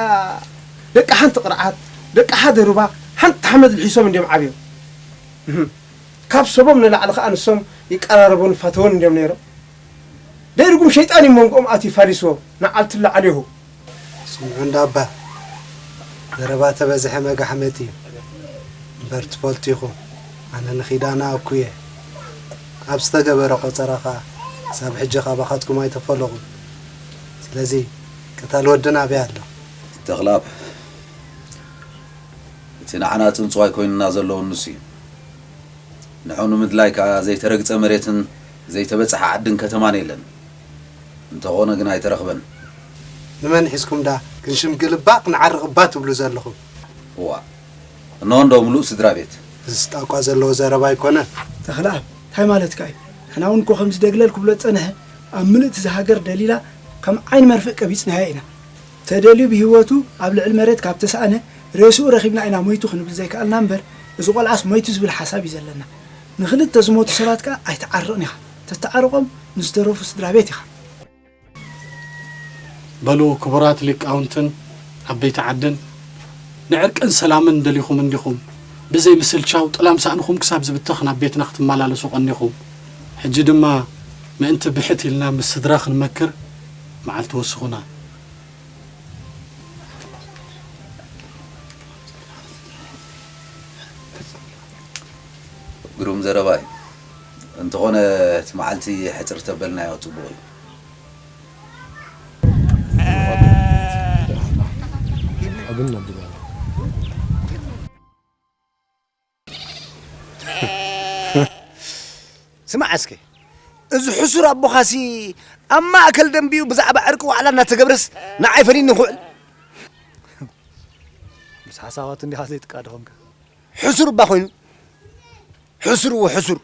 ደቂ ሓንቲ ቅርዓት፣ ደቂ ሓደ ሩባ፣ ሓንቲ ሓመድ ልሒሶም እንድዮም ዓብዮም። እህም። ካብ ሰቦም ንላዕሊ ኸኣ ንሶም ይቀራረቦን ይፋተዎን እንድዮም ነይሮም። ደይርጉም ሸይጣን እዩ መንጎኦም ኣትዩ ፋሊስዎም፣ ንዓልቲ ላዕሌሁ። ስምዑ እንዳ ኣባ፣ ዘረባ ተበዝሐ መጋሕመቲ እዩ። እምበር ትፈልጡ ኢኹም፣ ኣነ ንኺዳና እኩየ። ኣብ ዝተገበረ ቆጸራ ኸኣ ክሳብ ሕጂ ካባኻትኩም ኣይተፈለኹን። ስለዚ ቀታሊ ወድና ኣበይ ኣሎ? ተኽለኣብ፣ እቲ ንዓና ጽንጽዋይ ኮይኑና ዘሎ ንሱ እዩ። ንዑ ንምድላይ ከኣ ዘይተረግጸ መሬትን ዘይተበጽሐ ዓድን ከተማን የለን። እንተኾነ ግን ኣይተረኽበን። ንመን ሒዝኩም ደኣ ክንሽምግል እባ ክንዓርቕ እባ ትብሉ ዘለኹም? እዋእ፣ እንሆ እንዶ ምሉእ ስድራ ቤት። እዚ ስጣቋ ዘለዎ ዘረባ ኣይኮነን። ተኽለኣብ፣ እንታይ ማለትካ እዩ? ንሕና እውን እኮ ከምዚ ደግለል ክብሎ ዝጸንሐ ኣብ ምልእቲ እዛ ሃገር ደሊላ ከም ዓይኒ መርፍእ ቀቢጽናዮ ኢና። ተደልዩ ብህይወቱ ኣብ ልዕሊ መሬት ካብ ተሳእነ፣ ሬስኡ ረኺብና ኢና ሞይቱ ክንብል ዘይከኣልና እምበር፣ እዚ ቆልዓስ ሞይቱ ዝብል ሓሳብ እዩ ዘለና። ንኽልተ ዝሞቱ ሰባት ከኣ ኣይትዓርቕን ኢኻ። ተተዓርቖም ንዝተረፉ ስድራ ቤት ኢኻ። በሉ ክቡራት ሊቃውንትን ዓበይቲ ዓድን፣ ንዕርቅን ሰላምን ደሊኹም እንዲኹም፣ ብዘይ ምስልቻው ጥላም ሳእንኹም ክሳብ ዝብተኽ ናብ ቤትና ክትመላለሱ ቀኒኹም። ሕጂ ድማ ምእንቲ ብሕት ኢልና ምስ ስድራ ክንመክር መዓልቲ ወስኹና። ግሩም ዘረባ እዩ። እንተኾነ እቲ መዓልቲ ሕጽር ተበልናዮ ጽቡቕ እዩ። ኣብን ነብጋና። ስማዕ እስከ፣ እዚ ሕሱር ኣቦኻሲ ኣብ ማእከል ደንቢኡ ብዛዕባ ዕርቂ ዋዕላ እናተገብረስ ንዓይ ፈሊኒ ክውዕል? ምስ ሓሳባቱ እንዲኻ ዘይትቃደ ኾንካ። ሕሱር እባ ኮይኑ፣ ሕሱር እዎ ሕሱር።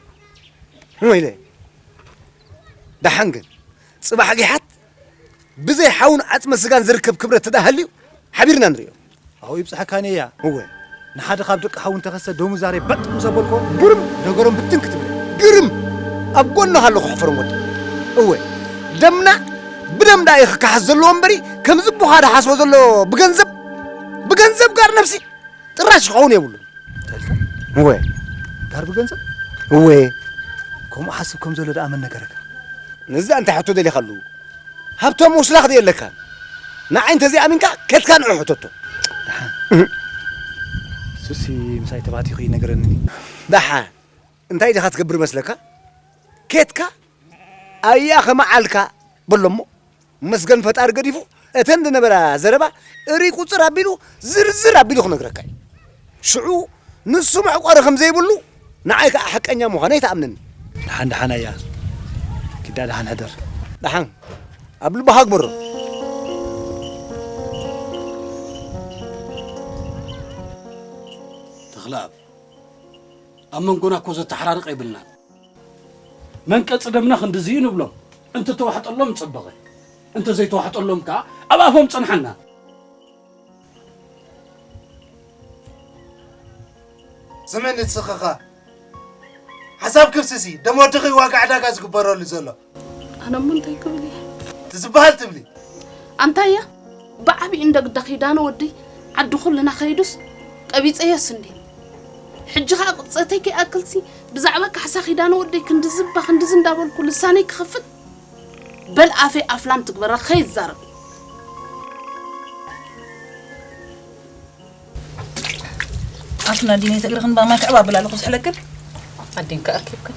ወይለ። ደሓን ግን፣ ጽባሕ ጊሓት ብዘይ ሓውን ዓጽመ ስጋን ዝርከብ ክብረት ተዳ ሃልዩ፣ ሓቢርና ንርእዮ። ኣብኡ ይብጽሐካኒ እያ። እወ። ንሓደ ካብ ደቂ ሓው እንተኸሰ ደሙ ዛሬ በጥ ምስ ኣበልኮ፣ ግርም! ነገሮም ብትን ክትብል። ግርም! ኣብ ጎንኻ ኣለኹ ሕፈሮም ወዲ። እወ። ደምና ብደም ደኣ እዩ ክከሓስ ዘለዎ እምበሪ፣ ከምዚ እቡኻ ዝሓስቦ ዘሎ ብገንዘብ፣ ብገንዘብ ጋር ነብሲ ጥራሽ ክኸውን የብሉን። እወ። ጋር ብገንዘብ? እወ። ከምኡ ሓስብ ከም ዘሎ ደኣ መን ነገረካ? ነዚ እንታይ ሕቶ ደሊኻሉ? ሃብቶም ወስላኽ ደየለካን። ንዓይ እንተዘይኣሚንካ፣ ከድካ ንዑ ሕተቶ። ደሓን። እህ። እሱሲ ምሳይ ተባቲኹ ይነግረኒ። ደሓን። እንታይ ዲኻ ትገብር መስለካ? ኬትካ ኣያ ከመዓልካ በሎ እሞ፣ መስገን ፈጣሪ ገዲፉ፣ እተን ዝነበራ ዘረባ እሪ ቁጽር ኣቢሉ፣ ዝርዝር ኣቢሉ ክነግረካ እዩ። ሽዑ ንሱ መዕቆሪ ከም ዘይብሉ ንዓይ ከኣ ሓቀኛ ምዃነይ ትኣምነኒ። ደሓን ደሓን ኣያ። ኪዳ ደሓን ሕደር። ደሓን ኣብ ልብኻ ግበሮ። ተኽለኣብ፣ ኣብ መንጎና እኮ ዘተሓራርቕ የብልናን። መንቀጺ ደምና ክንድዚ እዩ ንብሎም። እንተተዋሕጠሎም ጸበቐ፣ እንተዘይተዋሕጠሎም ከኣ ኣብ ኣፎም ጸንሓና። ስምዕኒ ንስኽኻ ሓሳብ ክብስሲ ደም ወድኺ ዋጋ ዕዳጋ ዝግበረሉ ዘሎ። ኣነ እሞ እንታይ ክብል እየ? ትዝበሃል ትብሊ። ኣንታያ ብዓቢኡ እንደ ግዳ ኪዳነ ወደይ ዓዲ ኩልና ከይዱስ ቀቢጸዮስ እንዴ። ሕጂ ኸኣ ቅብጸተይ ከይኣክልሲ ብዛዕባ ካሕሳ ኪዳነ ወደይ ክንድዚ እባ ክንድዚ እንዳበልኩ ልሳነይ ክኸፍት በል ኣፈይ ኣፍላም ትግበራ ከይዛረብ። ኣቲ ናዲነይ ተግርኽን ባማይ ክዕብ ኣብል ኣለኹ ዝሕለክን። ኣዲንካ ኣርኪብክን።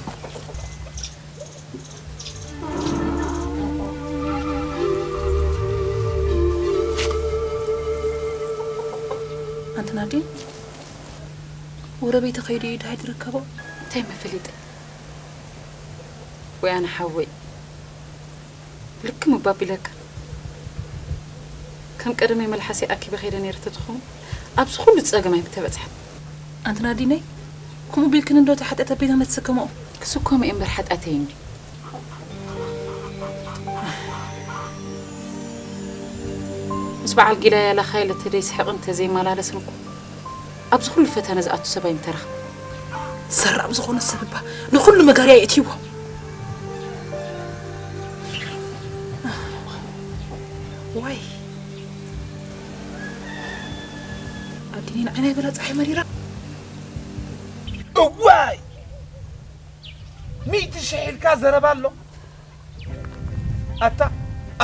ኣንቲ ናዲ፣ ወረ ቤተ ከይዱ እዩ ድሃይ ዝርከቦ? እንታይ መፈሊጠ? ወይ ኣነ ሓወይ፣ ልክም እባ ኣቢለካ። ከም ቀደመይ መልሓሰይ ኣኪበ ከይደ ነይረ ተትኸውን፣ ኣብዚ ኩሉ ጸገም ኣይምተበጽሐን። ኣንቲ ናዲነይ፣ ከምኡ ቢልክን እንዶ እቲ ሓጢኣት ኣብ ቤትና ነትስከምኦ? ክስከሞ እየ እምበር ሓጢኣተይ እንዲ። ምስ በዓል ጊላያ ላኻይለ ተደይስሕቕን ተዘይመላለስን እኮ ኣብዚ ኩሉ ፈተነ ዝኣቱ ሰብ ኣይምተረኽበ። ሰራቕ ዝኾነ ሰብ እባ ንኹሉ መጋርያ የእትይዎ። ዋይ። ኣዲነይ ንዓይ ናይ በላ ጸሓይ መሪራ። እዋይ! ሚእቲ ሽሕ ኢልካ ዘረባ ኣሎ። ኣታ፣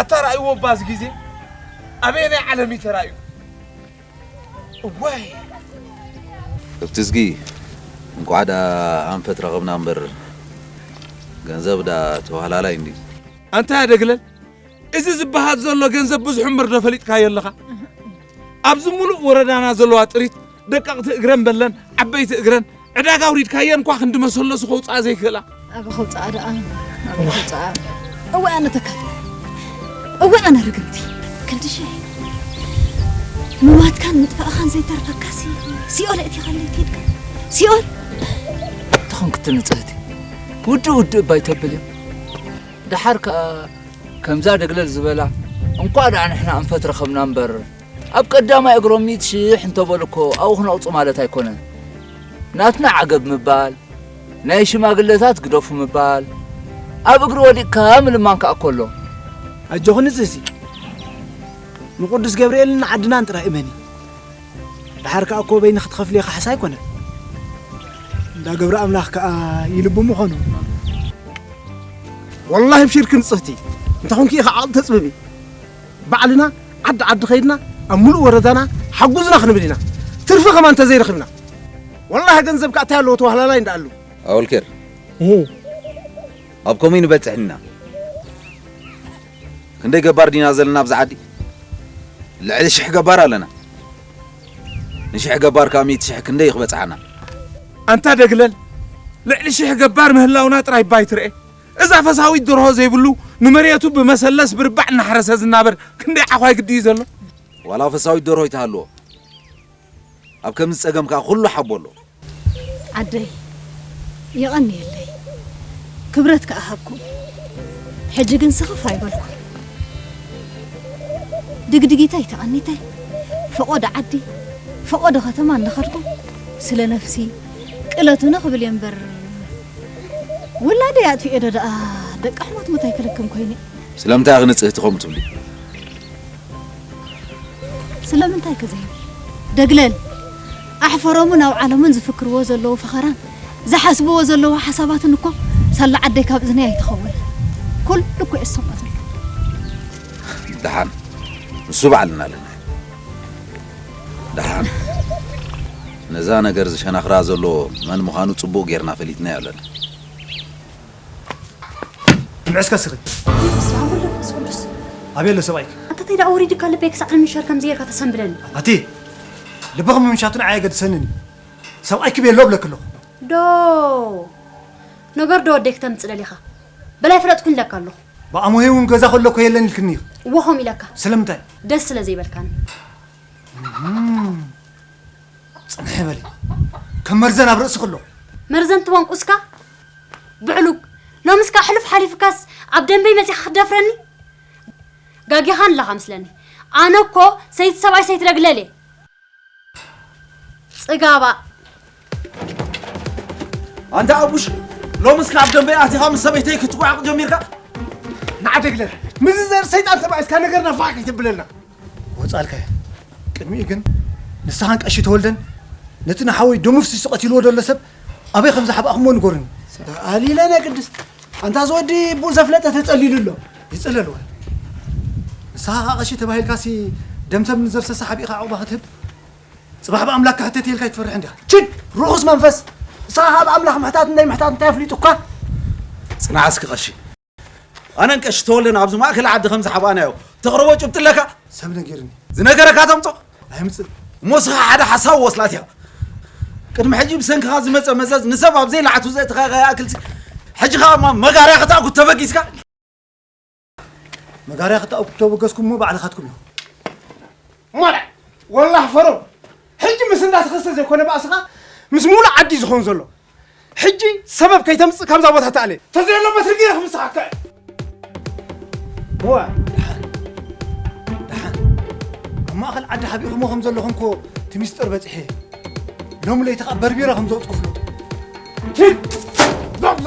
ኣታ ረኣይዎ እባ እዚ ግዜ ኣበየናይ ዓለም እዩ ተራእዩ? እዋይ! ከብቲ እዝጊ፣ እንቋዕ ደኣ ኣንፈት ረኸብና እምበር፣ ገንዘብ ደኣ ተዋህላላይ እንድዩ። ኣንታ ደግለል፣ እዚ ዝበሃል ዘሎ ገንዘብ ብዙሕ እምበር ዶ ፈሊጥካዮ ኣለኻ? ኣብዚ ሙሉእ ወረዳና ዘለዋ ጥሪት፣ ደቀቕቲ እግረን በለን ዓበይቲ እግረን፣ ዕዳጋ ኣውሪድካየን እኳ ክንዲ መሰለሱ ከውፅኣ ዘይክእላ። ኣበ ከውፅኣ ደኣ፣ ኣበ ከውፅኣ። እወ ኣነ ተካል፣ እወ ኣነ ርግምቲ። ክንዲ ሽሕ ምዋትካን ምጥፋእኻን ዘይተርፈካሲ፣ ሲኦል ኣእቲኻለይ ከይድካ። ሲኦል! ተኾንክቲ ንጽህቲ፣ ውድእ ውድእ እባ ኣይተብልን። ደሓር ከኣ ከምዛ ደግለል ዝበላ፣ እንቋዕ ደኣ ንሕና ኣንፈት ረኸብና እምበር፣ ኣብ ቀዳማይ እግሮም ሚእቲ ሽሕ እንተበሉ እኮ ኣብኡ ክነቕጹ ማለት ኣይኮነን። ናትና ዓገብ ምባል፣ ናይ ሽማግለታት ግደፉ ምባል፣ ኣብ እግሪ ወዲቕካ ምልማን ከኣ እኮ ኣሎ። ኣጆኺ ንጽህቲ፣ ንቅዱስ ገብርኤልን ንዓድናን ጥራይ እመኒ። ደሓር ከኣ እኮ በይንኺ ክትኸፍልዮ ካሕሳ ኣይኮነን። እንዳ ገብረ ኣምላኽ ከኣ ይልቡ ምኾኑ። ወላሂ ኣብሺርኪ ንጽህቲ፣ እንተ ኾንኪ ኢኺ ዓቕሊ ተጽብቢ። ባዕልና ዓዲ ዓዲ ኸይድና ኣብ ሙሉእ ወረዳና ሓጉዝና ክንብል ኢና። ትርፊ ከማን እንተዘይረኺብና። ወላሂ ገንዘብ ከኣ እንታይ ኣለዎ ተዋህላላይ እንዳኣሉ። ኣወልኬር፣ እህ። ኣብ ከመይ ንበጽሕ ኢና? ክንደይ ገባር ዲና ዘለና ኣብዚ ዓዲ? ልዕሊ ሽሕ ገባር ኣለና። ንሽሕ ገባር ካብ ሚእቲ ሽሕ ክንደይ ክበጽሓና? ኣንታ ደግለል፣ ልዕሊ ሽሕ ገባር ምህላውና ጥራይ ባይ ትርኤ። እዛ ፈሳዊት ደርሆ ዘይብሉ ንመሬቱ ብመሰለስ ብርባዕ እናሕረሰ ዝናበር ክንደይ ዓዃይ ግዲ እዩ ዘሎ? ዋላ ፈሳዊት ደርሆ ይትሃልዎ። ኣብ ከምዚ ጸገም ከኣ ኩሉ ሓቦ ኣሎ። ዓደይ፣ የቐንየለይ። ክብረት ከኣ ሃብኩም። ሕጂ ግን ስኽፍ ኣይበልኩን። ድግድጊተይ ተቐኒተይ፣ ፈቖዶ ዓዲ፣ ፈቖዶ ከተማ እንዳኸድኩ፣ ስለ ነፍሲ ቅለቱኒ ክብል እየ እምበር፣ ውላደይ ኣጥፊኤ ዶ ደኣ ደቂ ኣሕሞት ሙት ኣይክልክም ኮይነ። ስለምንታይ ኢኺ ንጽህቲ ከምኡ ትብሊ? ስለምንታይ ከ ዘይብል? ደግለል ኣሕፈሮምን ኣውዓሎምን ዝፍክርዎ ዘለዉ ፈኸራን ዝሓስብዎ ዘለዉ ሓሳባትን እኮ ሳላ ዓደይ ካብ እዝነይ ኣይትኸውን። ኩሉ እኮ እየ ዝሰምዖ ዘለኹ። ደሓን ንሱ ባዕልና ኣለና። ደሓን ነዛ ነገር ዝሸናኽራ ዘሎ መን ምዃኑ ጽቡቕ ጌርና ፈሊጥናዮ ኣለና። ንዕስከ ስኺ በስመ ኣብ ወወልድ ወመንፈስ ቅዱስ። ኣበይ ኣሎ ሰብኣይኪ? ኣንታ ተይ ደኣ ወሪድካ ልበይ ክሳዕ ንምሻር ከም ዝጌርካ ተሰንብደኒ። ኣቲ ልብኺ ምምሻቱ ንዓይ ኣየገድሰንን እዩ። ሰብኣይኪ ቤሎ እብለኪ ኣለኹ። ዶ ነገር ዶ ወደይ ክተምጽእ ደሊኻ? በላይ ፍለጥኩን ኢለካ ኣለኹ። ብኣሞሄ እውን ገዛ ከሎ እኮ የለን ኢልክኒ ኢኺ። እወ ከምኡ ኢለካ። ስለምንታይ? ደስ ስለ ዘይበልካኒ። ጽንሒ በሊ። ከም መርዘን ኣብ ርእስኺ ኣሎ። መርዘን ትወንቁስካ? ብዕሉግ ሎምስ ከኣ ሕሉፍ ሓሊፍካስ ኣብ ደንበይ መጺኻ ክትደፍረኒ? ጋጊኻን ኣለኻ ምስለኒ። ኣነ እኮ ሰይቲ ሰብኣይ ሰይቲ ደግለል እየ። ጽጋባ። ኣንታ ኣቡሽ ሎምስ ካብ ደንበይ ኣቲኻ ምስ ሰበይተይ ክትጓዓቕ ጀሚርካ? ንዓ ደግለል ምስዚ ዘር ሰይጣን ተባኢስካ ነገርና ፋሕ ከይተብለና። ወጻልካ እየ። ቅድሚኡ ግን ንስኻን ቀሺ ተወልደን ነቲ ንሓወይ ደሙ ፍሲሱ ቀቲልዎ ዘሎ ሰብ ኣበይ ከም ዝሓብኣኹሞ ንገሩኒ። ኣሊለነ ቅድስት ኣንታ እዚ ወዲ ብኡ ዘፍለጠ ተጸሊሉ ኣሎ። ይጽለል ወ ንስኻ ኸዓ ቀሺ ተባሂልካሲ ደም ሰብ ንዘፍሰሰ ሓቢእኻ ዕቑባ ክትህብ ጽባሕ ብኣምላክ ክሕተት ኢልካ ኣይትፈርሕ እንዲኻ። ችድ ርኹስ መንፈስ ንስኻ ኸዓ ብኣምላኽ ምሕታት እንዳይ ምሕታት እንታይ ኣፍሊጡካ? ጽናዕ እስኪ ቀሺ። ኣነን ቀሺ ተወልደን ኣብዚ ማእከል ዓዲ ከም ዝሓባእናዮ ተቕርቦ ጭብጢ ኣለካ? ሰብ ነጊሩኒ። ዝነገረካ ተምጾ? ኣይምጽእ። እሞ እስኻ ሓደ ሓሳዊ ወስላት ኢኻ። ቅድሚ ሕጂ ብሰንክኻ ዝመጸ መዘዝ ንሰብ ኣብ ዘይለዓቱ ዘእተኻዮ ከይኣክልሲ ሕጂ ኸኣ እሞ መጋርያ ክትኣጉት ተበጊስካ? መጋርያ ክትኣጉት ተበገስኩም እሞ ባዕልኻትኩም ኢኹም። ማራ ወላ ሕፈሮም ሕጂ ምስ እንዳ ተኸስተ ዘይኮነ ባእስኻ ምስ ሙሉእ ዓዲ እዩ ዝኾን ዘሎ። ሕጂ ሰበብ ከይተምጽእ ካብዛ ቦታ ተኣለ። ተዘየሎ በትሪ ገይረ ክምስኻካ እየ። እወ ደሓን ደሓን ኣብ ማእኸል ዓዲ ሓቢእኹሞ ከም ዘለኹም እኮ እቲ ሚስጥር በጺሐ እየ። ሎሚ ለይቲ ኸኣ በርቢረ ከም ዘውጽኡ ፍለጡ። ኪድ ዛብዛ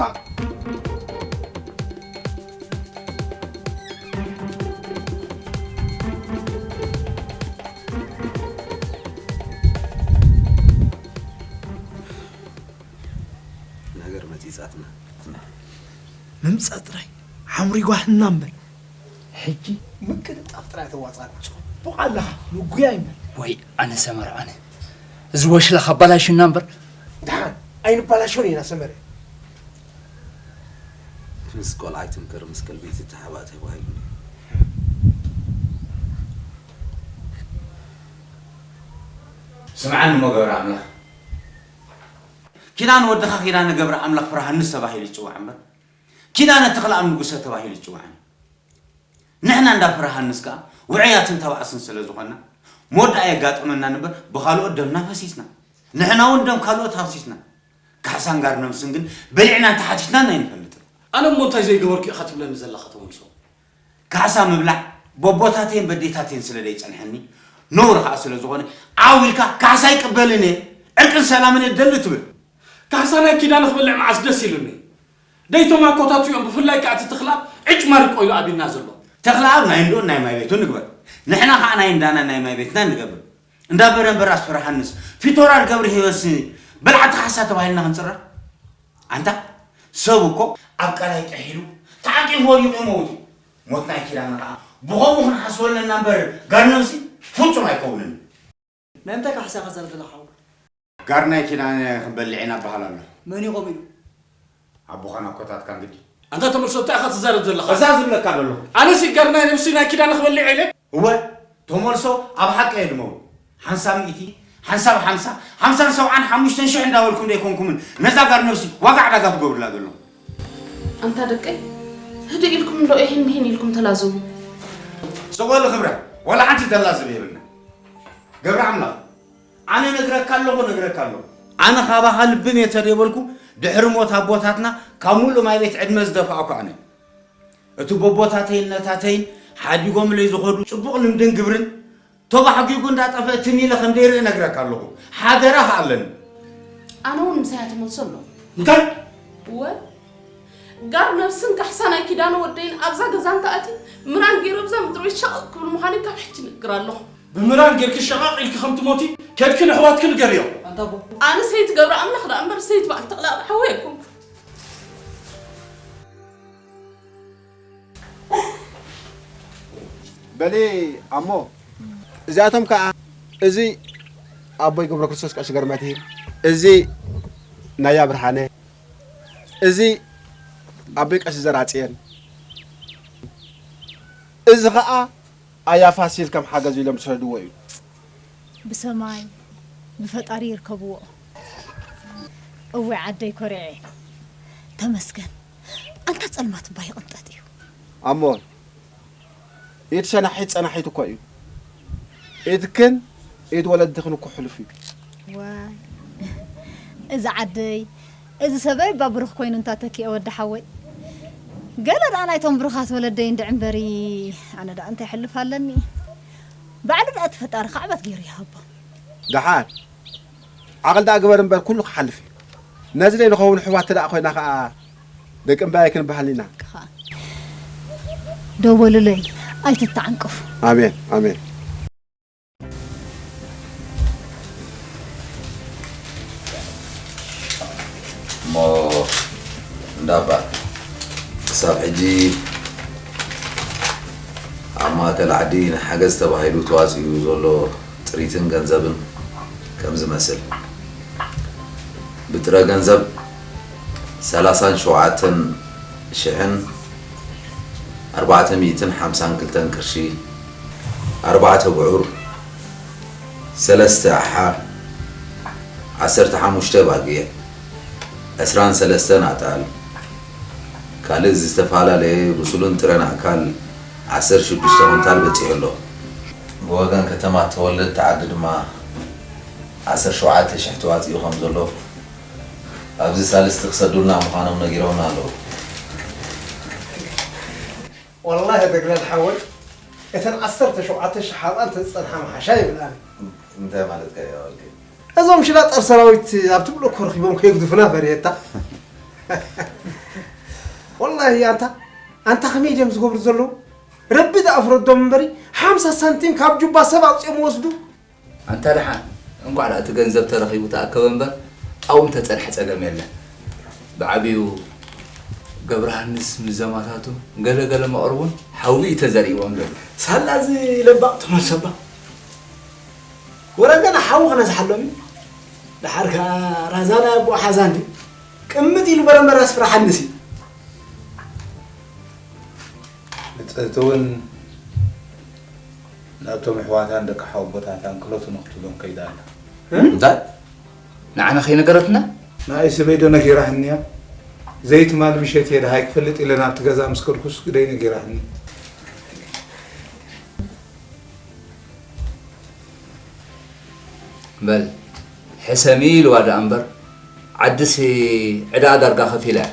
ነገር መጺጻትና ምምጻእ ጥራይ ሓምሪ ጓሕና እምበር ሕጂ ምቅልጣፍ ጥራይ ተዋጻና ጽቡቕ ኣለኻ ንጉያ ይመል ወይ ኣነ ሰመር ኣነ እዚ ወሽላ ካባላሽና እምበር ደሓን ኣይንባላሾን ኢና ሰመረ ምስ ቆልዓ ኣይትምከር ምስ ከልቢ ትተሓባእ ተባሂሉ ስምዓኒ እሞ ገብረ ኣምላኽ ኪዳን ወድኻ ኪዳነ ገብረ ኣምላኽ ፍርሃንስ ተባሂሉ ይጽዋዕ እምበር ኪዳነ ተኽለኣብ ንጉሰ ተባሂሉ ይጽዋዕን እዩ። ንሕና እንዳ ፍርሃንስ ከኣ ውዑያትን ተባእስን ስለ ዝኾንና መወዳኣ የጋጥመናን እምበር ብኻልኦት ደምና ፈሲስና ንሕና እውን ደም ካልኦት ኣፍሲስና ካሕሳን ጋር ነብስን ግን በሊዕናን ተሓቲትናን ኣይንፈልጥን። ኣነ እሞ እንታይ ዘይገበርኩ ኢኻ ትብለኒ ዘለኻ ተመልሶ? ካሕሳ ምብላዕ በቦታተይን በዴታተይን ስለ ዘይጸንሐኒ ነውሪ ከኣ ስለ ዝኾነ ዓው ኢልካ ካሕሳ ኣይቅበልን እየ ዕርቅን ሰላምን እየ ዝደሊ ትብል። ካሕሳ ናይ ኪዳነ ክበልዕ መዓስ ደስ ኢሉኒ። ደይቶም ኣኮታቱ እዮም ብፍላይ ከኣ እቲ ተኽለኣብ ዕጭ ማሪቆ ኢሉ ኣብዩና ዘሎ። ተኽለኣብ ናይ እንድኡን ናይ ማይ ቤቱን ንግበር ንሕና ከኣ ናይ እንዳናን ናይ ማይ ቤትናን ንገብር። እንዳ በረምበራስ ፍርሃንስ ፊቶራል ገብረሂወትሲ በላዕቲ ካሕሳ ተባሂልና ክንጽረር? ኣንታ ሰብ እኮ ኣብ ቀላይ ጥሒሉ ተዓቂፉ ወዲቑ እዩ መውቱ። ሞት ናይ ኪዳነ ከኣ ብኸምኡ ክንሓስበሉ ኣለና እምበር ጋር ነብሲ ፍጹም ኣይከውንን። ናይ ምንታይ ካሕሳ ኢኻ ትዛረብ ዘለኻ ሓወይ? ጋር ናይ ኪዳነ ክንበልዕ ኢና እበሃል ኣሎ። መን እዩ ከምኡ ኢሉ? ኣቦኻን ኣኮታትካን ግዲ። ኣንታ ተመልሶ እንታይ ኢኻ ትዛረብ ዘለኻ? እዛ ዝብለካ ዘለኹ። ኣነሲ ጋር ናይ ነብሲ ናይ ኪዳነ ክበልዕ እየ ኢለ? እወ ተመልሶ ኣብ ሓቂ እየ ድመው። ሓንሳብ ሚእቲ፣ ሓንሳብ ሓምሳ፣ ሓምሳን ሰብዓን ሓሙሽተን ሽሕ እንዳበልኩም ዶ ኣይኮንኩምን ነዛ ጋር ነብሲ ዋጋ ዕዳጋ ትገብሩላ ዘለኹም? ኣንታ ደቀይ ህድእ ኢልኩም እንዶ እሂን ምሂን ኢልኩም ተላዘቡ። ስቕ በሊ ክብረ፣ ዋላ ሓንቲ ተላዝብ የብልና። ገብረኣምላኽ፣ ኣነ ነግረካ ኣለኹ፣ ነግረካ ኣለኹ። ኣነ ካባኻ ልቢ ሜተር የበልኩ፣ ድሕሪ ሞት ኣቦታትና ካብ ሙሉእ ማይ ቤት ዕድመ ዝደፋእኩ ኣነ። እቲ በቦታተይን ነታተይን ሓዲጎምለይ ዝኸዱ ጽቡቕ ልምድን ግብርን ተባሕጒጉ እንዳጠፍአ ትም ኢለ ከም ደይርኢ እነግረካ ኣለኹ። ሓደራ ከኣ ኣለኒ። ኣነ እውን ምሳይ ኣትመልሶ ኣለኹ። እንታይ? እወ። ጋር ነብስን ካሕሳ ናይ ኪዳነ ወደይን ኣብዛ ገዛ እንተኣትዩ፣ ምራን ገይሩ ኣብዛ ምድሪ ቤት ሸቐቕ ክብል ምዃነይ ካብ ሕጂ እነግር ኣለኹ። ብምራን ጌርኪ ሸቓቕ ኢልኪ ከም ትሞቲ ከድኪ ንኣሕዋትኪ ንገርዮም። ኣንታ ኣቦ። ኣነ ሰይቲ ገብረ ኣምላኽ ደኣ እምበር ሰይቲ በዓል ተኽለ ኣብ ሓወይ ኣይኮንኩን። በሊ ኣሞ፣ እዚኣቶም ከኣ፣ እዚ ኣቦይ ገብረ ክርስቶስ ቀሺ ገርመትሂ፣ እዚ ናያ ብርሃነ፣ እዚ ኣቦይ ቀሺ ዘርኣጽየን፣ እዚ ኸኣ ኣያ ፋሲል ከም ሓገዝ ኢሎም ዝሰደድዎ እዩ። ብሰማይ ብፈጣሪ ይርከብዎ። እወ ዓደይ ኮሪዐ። ተመስገን። ኣንታ ጸልማት እባ ይቕንጠጥ እዩ። ኣሞ፣ ኢድ ሸናሒት ጸናሒት እኮ እዩ። ኢድክን ኢድ ወለድኽን እኮ ሕሉፍ እዩ። ዋይ፣ እዚ ዓደይ፣ እዚ ሰበይ እባ ብሩኽ ኮይኑ እንታ ተኪኤ ወዲ ሓወይ። ገለ ደኣ ናይቶም ብሩኻት ወለደይ እንድዒ እምበሪ፣ ኣነ ደኣ እንታይ ሕልፍ ኣለኒ? ባዕሉ ደኣ እቲ ፈጣሪ ካዕበት ገይሩ ይሃቦ። ደሓር፣ ዓቕሊ ደኣ ግበር እምበር ኩሉ ክሓልፍ እዩ። ነዚ ደይ ንኸውን ኣሕዋት ደኣ ኮይና ከኣ ደቂ እምባየ ክንበሃል ኢና። ደው በሉለይ፣ ኣይትተዓንቀፉ። ኣሜን፣ ኣሜን። እሞ እንዳባ ክሳብ ሕጂ ኣብ ማእከል ዓዲ ንሓገዝ ተባሂሉ ተዋጺኡ ዘሎ ጥሪትን ገንዘብን ከም ዝመስል፣ ብጥረ ገንዘብ ሰላሳን ሸውዓተን ሽሕን ኣርባዕተ ሚእትን ሓምሳን ክልተን ቅርሺ፣ ኣርባዕተ ብዑር፣ ሰለስተ ኣሓ፣ ዓሰርተ ሓሙሽተ ባጊዕ፣ ዕስራን ሰለስተን ኣጣል፣ ካልእ ዝተፈላለየ ብሱልን ጥረን ኣእካል ዓሰርተ ሽዱሽተ ኩንታል በጺሑ ኣሎ። ብወገን ከተማ ተወለድ ተዓዲ ድማ ዓሰርተ ሸውዓተ ሽሕ ተዋጺኡ ከም ዘሎ ኣብዚ ሳልስቲ ክሰዱልና ምዃኖም ነጊሮምና ኣለዉ። ወላሂ ደግለል ሓወይ፣ እተን ዓሰርተ ሸውዓተ ሽሕ ኣብኣ እንተዝጸንሓ ምሓሻ ይብል ኣነ። እንታይ ማለትካ እዩ ኣወልከይ? እዞም ሽላጣር ሰራዊት ኣብ ትብሎ እኮ ረኺቦም ከየግድፉና ፈርየታ። ወላሂ ኣንታ፣ ኣንታ ከመይ ድዮም ዝገብሩ ዘለዉ? ረቢ ደኣ ፍረዶም እምበሪ፣ ሓምሳ ሳንቲም ካብ ጁባ ሰብ ኣውጺኦም ወስዱ። ኣንታ ደሓን፣ እንቋዕ ደኣ እቲ ገንዘብ ተረኺቡ ተኣከበ እምበር፣ ኣብኡ እንተጸንሐ ጸገም የለን። ብዓቢኡ ገብረሃንስ ምስ ዘማታቱ ገለ ገለ መቕርቡን ሓዊ እዩ ተዘሪእዎም ዘሎ። ሳላ እዚ ለባቕ ትመልሰባ። ወረ ገና ሓዊ ክነዝሓሎም እዩ። ደሓር ከኣ ራዛ ናይ ኣቦኡ ሓዛ እንድዩ። ቅምጥ ኢሉ በረምበራስ ፍርሓንስ እዩ። ብጽህቲ እውን ናብቶም ኣሕዋታን ደቂ ሓወቦታታን ክለቱኖ ክትብሎም ከይዳ ኣላ። እንታይ? ንዓና ከይነገረትና? ንኣይ ስበይ ዶ ነጊራትኒ እያ? ዘይትማል ምሸት እየ ደሃይ ክፈልጥ ኢለ ናብቲ ገዛ ምስ ከድኩስ ግደይ ነጊራትኒ። በል ሕሰሚ ኢልዋ ደኣ እምበር፣ ዓድሲ ዕዳ ዳርጋ ከፊላ እያ።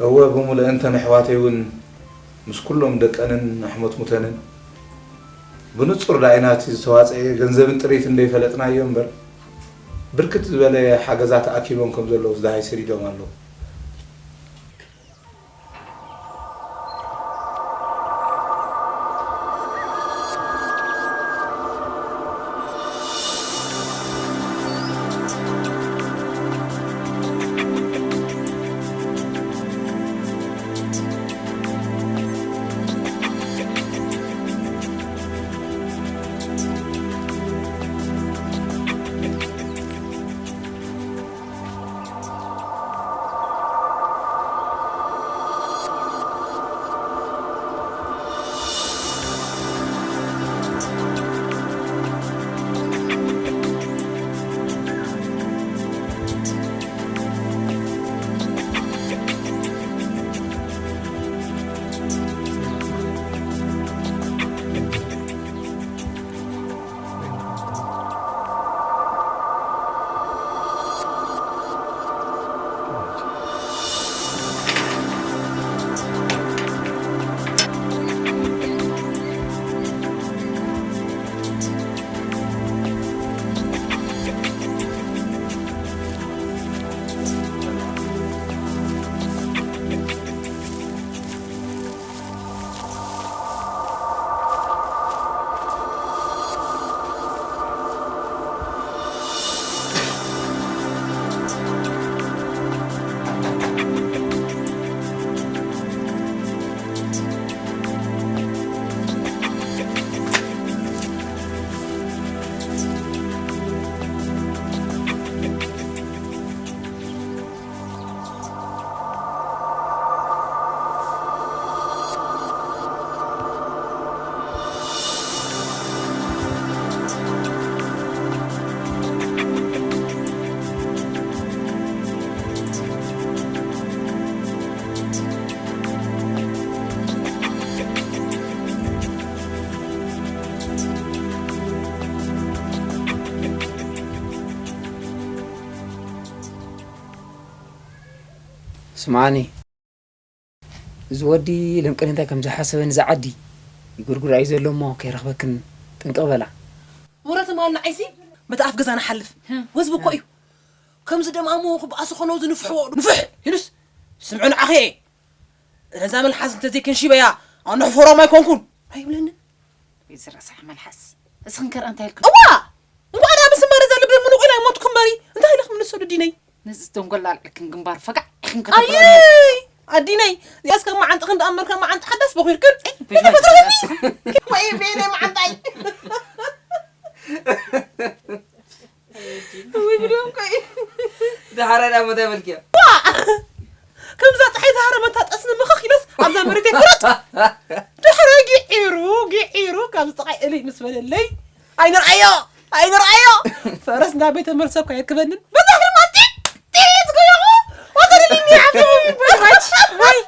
እወ፣ ብምሉአን እተን ኣሕዋተይ እውን ምስ ኩሎም ደቀንን ኣሕመትሙተንን ብንጹር ደኣ ኢና እቲ ዝተዋጽአ ገንዘብን ጥሪትን ደይፈለጥናዮ እምበር፣ ብርክት ዝበለ ሓገዛት ኣኪቦም ከም ዘለዉ ዝደሃይ ሰዲዶም ኣለዉ። ስምዓኒ፣ እዚ ወዲ ሎም ቅነ እንታይ ከም ዝሓሰበ ንዛ ዓዲ ይጉርጉራ እዩ ዘሎ እሞ ከይረኽበክን ጥንቅቕ በላ። ወረ ትማል ንዓይሲ በቲ ኣፍ ገዛ ንሓልፍ። ወዝቢ እኮ እዩ። ከምዚ ደማሙ ክበኣስ ኾኖ ዝንፍሕዎ ንፍሕ ኢሉስ ስምዑ ንዓኺ እየ። ነዛ መልሓስ እንተዘይከንሺበያ ኣነ ሕፈሮም ኣይኮንኩን ኣይብለንን። እዚ ረሳሕ መልሓስ። እስኽን ከርኣ እንታይ ኢልክን? እዋ! እንኳዕ ደኣ ምስማር እዛ ልቢ ምንቑ ኢላ ይሞትኩ እምበሪ። እንታይ ኢልክ ምንሶ ድዲነይ? ነዚ ደንጎላ ኣልዕልክን ግንባር ፈጋዕ ኢኽን ከተብሎ። ኣየይ! ኣዲነይ፣ ያስ ከም መዓንጥኽን ደኣ እምበር ከም መዓንጢ ሓዳስ በኺርክን። እይ፣ ብልበል ተፈጥሮ ተፈጥሮ። ወይ ቤነ መዓንጣይ። ወይ ብደም ቆይ። ደሓራይ ደኣ እንታይ በልክያ? ዋ! ከምዛ ፀሓይ ዝሃረመታ ጠስሚ ምኽኽ ኢለስ ኣብዛ መሬት ይፍረጥ። ድሕሪ ጊዒሩ፣ ጊዒሩ ካብዚ ጥቓይ እልይ ምስ በለለይ፣ ኣይንርኣዮ፣ ኣይንርኣዮ። ፈረስ ናብ ቤተ መልሰ እኳ የክበንን። በዛ ድማ ጢጥ፣ ጢጥ ገለኹ። ወተደሊኒ ይሓፍኹም ይበል። ወይ፣ ወይ።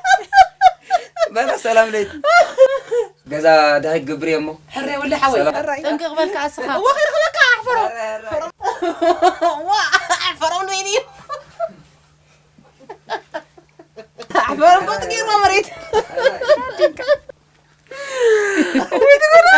በላ ሰላም ለይቲ። ገዛ ደሃይ ክገብር እየ እሞ። ሕራይ ወለ ሓወይ፣ ሰላም። ሕራይ። ጥንቅቕ በልካ ኣስኻ። እወ፣ ከይረኽበካ ኣሕፈሮ። ሕራይ፣ ሕራይ። ዋ፣ ኣሕፈሮ ንበይኒ እዩ። ኣሕፈሮ እኮ ትገይርዋ መሬት። ወይ ትበላ።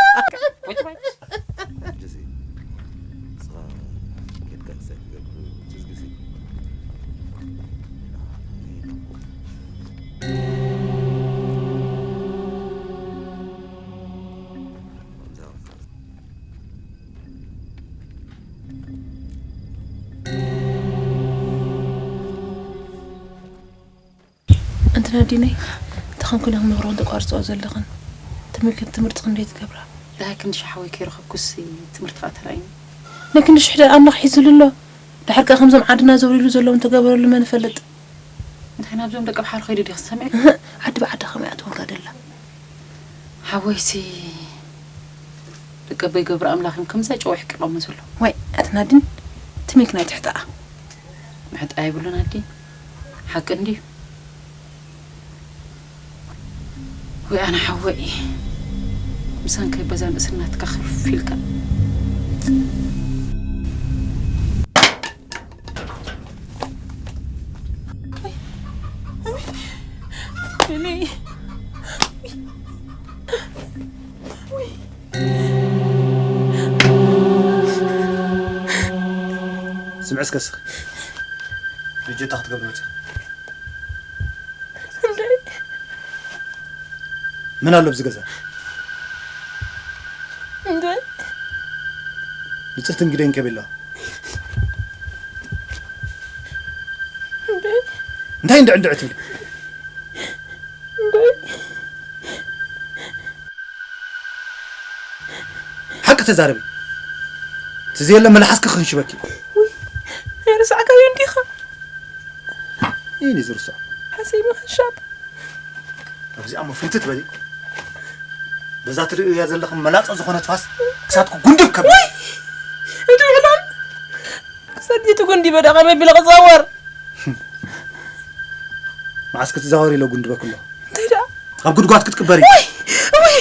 ኣንቲ ናዲነይ፣ እንታይ ኮንኩን ኢኽን መብርሆን ተቋርጽኦ ዘለኽን? ትምህርት-፣ ትምህርቲ ክንደይ ትገብራ? ደሃይ ክንዲ ሽሕ ሓወይ ከይረኸብኩስ ትምህርቲ ከኣ ተራእዩኒ። ናይ ክንዲ ሽሕ ደኣ ኣምላኽ ሒዙሉ ኣሎ። ድሓር ከኣ ከምዞም ዓድና ዘውሪሉ ዘለዉ እንተገበረሉ መን ይፈልጥ? እንታይ ናብዞም ደቂ ብሓር ኸይዱ ዲኽስ ሰሚዐ? እህ፣ ዓዲ ብዓዲ ኸመይ ኣትወልካ ደላ? ሓወይሲ ደቂ ኣቦይ ገብረ ኣምላኽ እዮም ከምዛ ጨው የሕቂቖሞ ዘሎ። ዋይ፣ ኣቲ ናዲን፣ ትሜክ ናይ ትሕተኣ። ምሕጣ የብሉን ኣዲ። ሓቂ እንድዩ። ወይ ኣነ ሓወይ፣ ምሳን ከይበዛን እስናትካ ከፍ ኢልካ። ስምዒ እስከ እስኺ። ልጅ እንታይ ክትገብሪ መፂኺ? እንድዒ። መን ኣሎ ኣብዚ ገዛ? እንድዒ። ንጽህቲ እንግደይ እንከብ ኢላ። እንድዒ። እንታይ እንድዒ እንድዒ ትብሊ? እንድዒ። ሓቂ ተዛረቢ። እቲ ዘየለ መልሓስኪ ክኽንሽበኪ። ውይ፣ ኣይረሳዕካዮን ዲኻ? እየ ዝርስዖ። ሓሰይ ምኽንሻብ። ኣብዚኣ እሞ ፍንትት በሊ። በዛ ትርእያ ዘለኽን መላጻ ዝኾነ ትፋስ ክሳትኩ ጉንድብ ከብል። ውይ! እቲ ውዕላል ክሳት እቲ ጉንዲ በዳ ከመይ ቢለ ክዛወር? መዓስ ክትዛወሪ ኢለ ጉንድበኪ ኣለኹ። እንታይ ደኣ? ኣብ ጉድጓድ ክትቅበሪ። ውይ! ውይ!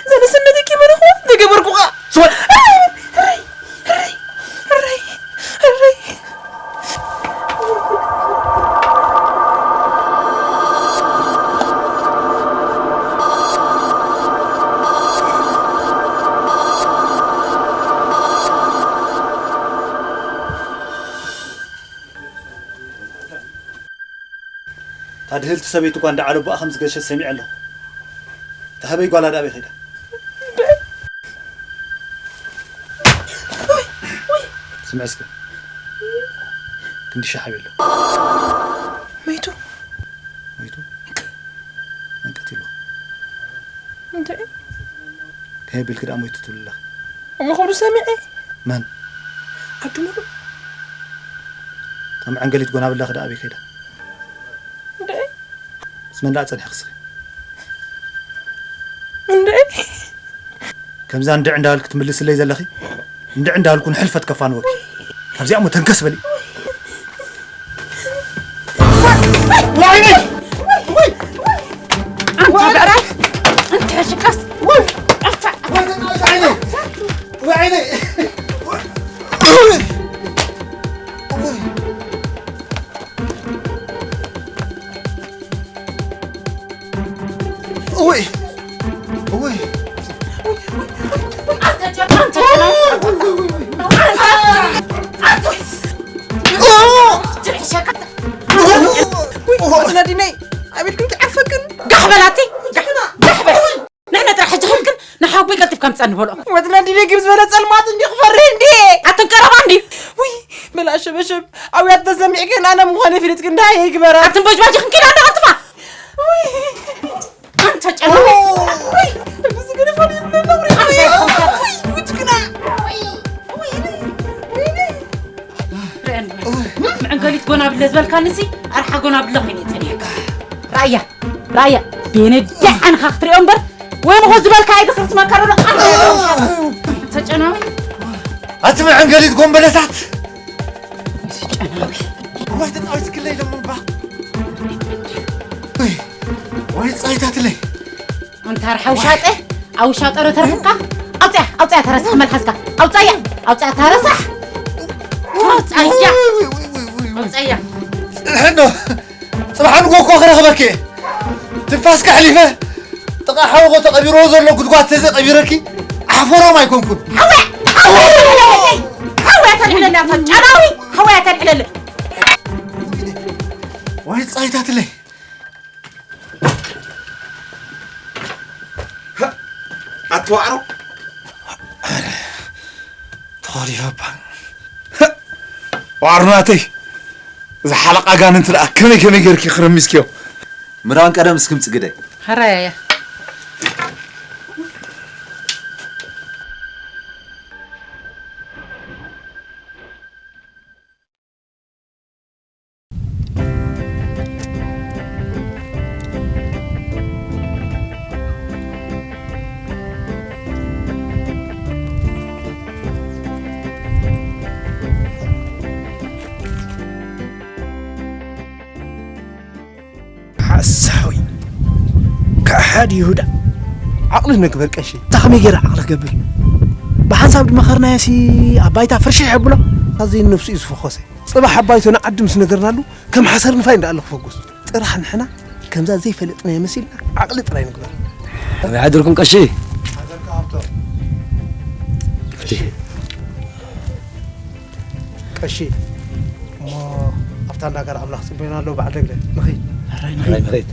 እዛ ንስነተይ ከይመነኹዋ እንተገበርኩኻ። ስወ-፣ እረይ! እረይ! እረይ! እረይ! እታ ድህልቲ ሰበይቲ እኳ እንዳ ዓለቦኣ ከም ዝገሸት ሰሚዐ ኣለኹ። እታ ህበይ ጓላ ደኣ ኣበይ ከይዳ? ስምዒ እስከ። ክንዲ ሻሕ ኣበይ ኣሎ? መይቱ። መይቱ? መን ቀቲልዎ? እንታይ? ከመይ ኣቢልኪ ደኣ ሞይቱ ትብሊ ኣለኺ? እሞ ክብሉ ሰሚዐ። መን? ዓዱ ሙሉ። እታ መዐንገሊት ጎናብላኺ ደኣ ኣበይ ከይዳ? እንድዒ። ምስ መን ደኣ ጸኒሕኪ እስኺ? እንድዒ። ከምዛ እንድዒ እንዳበልኪ ትምልስለይ ዘለኺ? እንድዒ እንዳበልኩ ንሕልፈት ከፋንወኪ። ካብዚኣ እሞ ተንከስ በሊ። ወይኔ! ኣንታ ብዕራይ! ኣንቲ ሕሽቀስ! ኣንታ ወይኔ! ወይኔ! ወትለዲነይ ኣቤልክን ክዓፈክን ጋሕ በላቲ ጋሕ በል ንሕና ጥራሕ ሕጂ ኽንክን ንሓቦይ ቀልጢፍካ ምጻ ንበልኦ ወትለዲነይ ግብ ዝበለ ጸልማት እንዲ ክፈርህ እንዲ ኣትን ቀረባ እንዲ ውይ በላ ሸበሸብ ኣውያት ተሰሚዕክን ኣነ ምዃነ ፍሊጥክን ደሃየ ይግበራ ኣትን ቦጅባጅ ክንኪዳ እንዳ ቀልጥፋ ውይ ኣንተ ጨና ምዕንገሊት ጎና ብለ ዝበልካኒ ሲ ኣርሓ ጎና ብለ ኮይነ ይጸንየካ ራእያ ራእያ ቤነ ደዓንኻ ክትሪኦ እምበር ወይ ምኾ ዝበልካ ኣይትኽርት መከረዶ ተጨናዊ ኣቲ መዐንገሊት ጎንበለታት ጨናዊ ወይ ተጣዊት ክለይ ለምባ ወይ ጻይታትለይ ኣንታ ርሓ ውሻጠ ኣብ ውሻጠ ዶ ተረፍካ ኣውፅያ ኣውፅያ ተረሳሕ መልሓስካ ኣውፃያ ኣውፅያ ተረሳሕ ኣውፃያ ኣውፃያ ሕዶ ፅባሕ ንጎ እኮ ክረኽበኪ እየ ትንፋስካ ኣሕሊፈ ጥቓ ሓወቦ ተቐቢርዎ ዘሎ ጉድጓድ ተዘ ቀቢረኪ ኣሕፈሮም ኣይኮንኩን ሓወያ ሓወያ ተልዕለለይ ሓወያ ተልዕለለይ ኣታ ጫናዊ ሓወያ ተልዕለለይ ወይ ጻይታትለይ ኣትዋዕሮ ተዋሪፈባ ዋዕሮ ናተይ እዛ ሓለቓ ጋንንቲ ደኣ ከመይ ከመይ ገርኪ ክረሚስኪዮ ምራን ቀደም እስክም ጽግደይ ሕራያያ ሓሳዊ ከሓድ ይሁዳ ዓቕሊ ነግበር ቀሺ እታ ከመይ ገይረ ዓቕሊ ክገብር ብሓንሳብ ድመኸርናዮ ሲ ኣብ ባይታ ፍርሽሕ የብሎ ኣዘይ ነብሱ እዩ ዝፈኾሰ ጽባሕ ኣባይቶ ንዓዲ ምስ ነገርናሉ ከም ሓሰር ንፋይ እንዳኣለ ክፈጉስ ጥራሕ ንሕና ከምዛ ዘይፈለጥናዮ መሲልና ዓቕሊ ጥራይ ንግበር ከመይ ሓድርኩም ቀሺ ቀሺ እሞ ኣብታ እንዳ ጋር ኣምላኽ ጽበዩና ኣለዉ በዓል ደግለ ንኸይድ ሕራይ ንኸይድ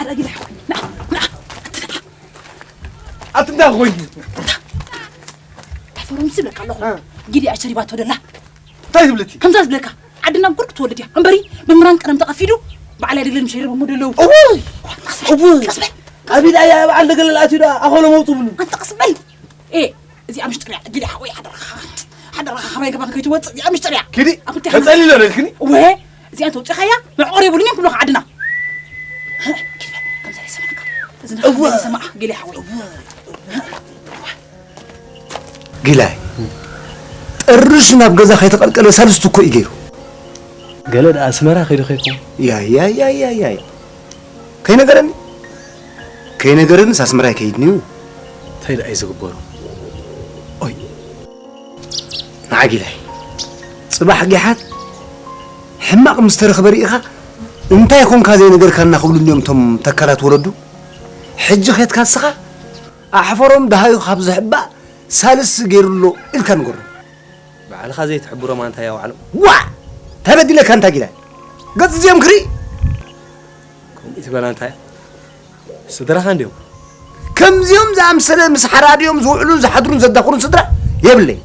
ኣረጊላ ኣትንዳ ኮይኑ ኣፈሮም ዝብለካ ኣለኹ ጊዲ ኣሸሪባቶ ደላ እንታይ ትብለቲ ከምዛ ዝብለካ ዓድና ጉድ ክትወልድ እያ እምበሪ ብምራን ቀደም ተቐፊዱ ባዕላይ ደለ ምሸይረ በሞ ደለዉ እውይ እውይ ቀስበል ኣቢል ኣያ በዓል ደገለል ኣትዩ ደኣ ኣኸሎ መውጡ ብሉ ኣንተ ቀስበል ኤ እዚኣ ምሽጥር እያ ጊዲ ሓወይ ሓደራኻ ሓደራኻ ከማይ ገባን ከይትወፅእ እዚኣ ምሽጥር እያ ኪዲ ተፀሊለ ነልክኒ ወ እዚኣ ተውፅኻያ መዕቆር የብሉን እዮም ክብሉኻ ዓድና እወ ሰማዓ ገለ ሓወይ ጊላይ ጥርሽ ናብ ገዛ ከይተቐልቀለ ሳልስቱ እኮ እዩ ገይሩ ገለ ደኣ ኣስመራ ከይዱ ከይኮ ያያያያያ ከይነገረኒ ከይነገረንስ ኣስመራ ከይድንዩ እንታይ ደኣ እዩ ዝግበሩ ኦይ ንዓጊላይ ጽባሕ ጊሓት ሕማቕ ምስ ተረኽበ ርኢኻ እንታይ ኮንካ ዘይነገርካና ክብሉ እንዲዮም እቶም ተካላት ወለዱ ሕጂ ኸትካ ንስኻ ኣሕፈሮም ደሃዩ ካብ ዝሕባእ ሳልስ ገይሩሎ ኢልካ ንገሮ ባዕልኻ ዘይትሕብሮም ኣንታ እያ ባዕሎም ዋ ተበዲለካ እንታ ጊላይ ገጽ እዚኦም ክርኢ ከምኡ ትበላ እንታይ ስድራኻ እንዲዮም ከምዚኦም ዝኣምሰለ ምስ ሓራዲኦም ዝውዕሉን ዝሓድሩን ዘዳኽሩን ስድራ የብለይ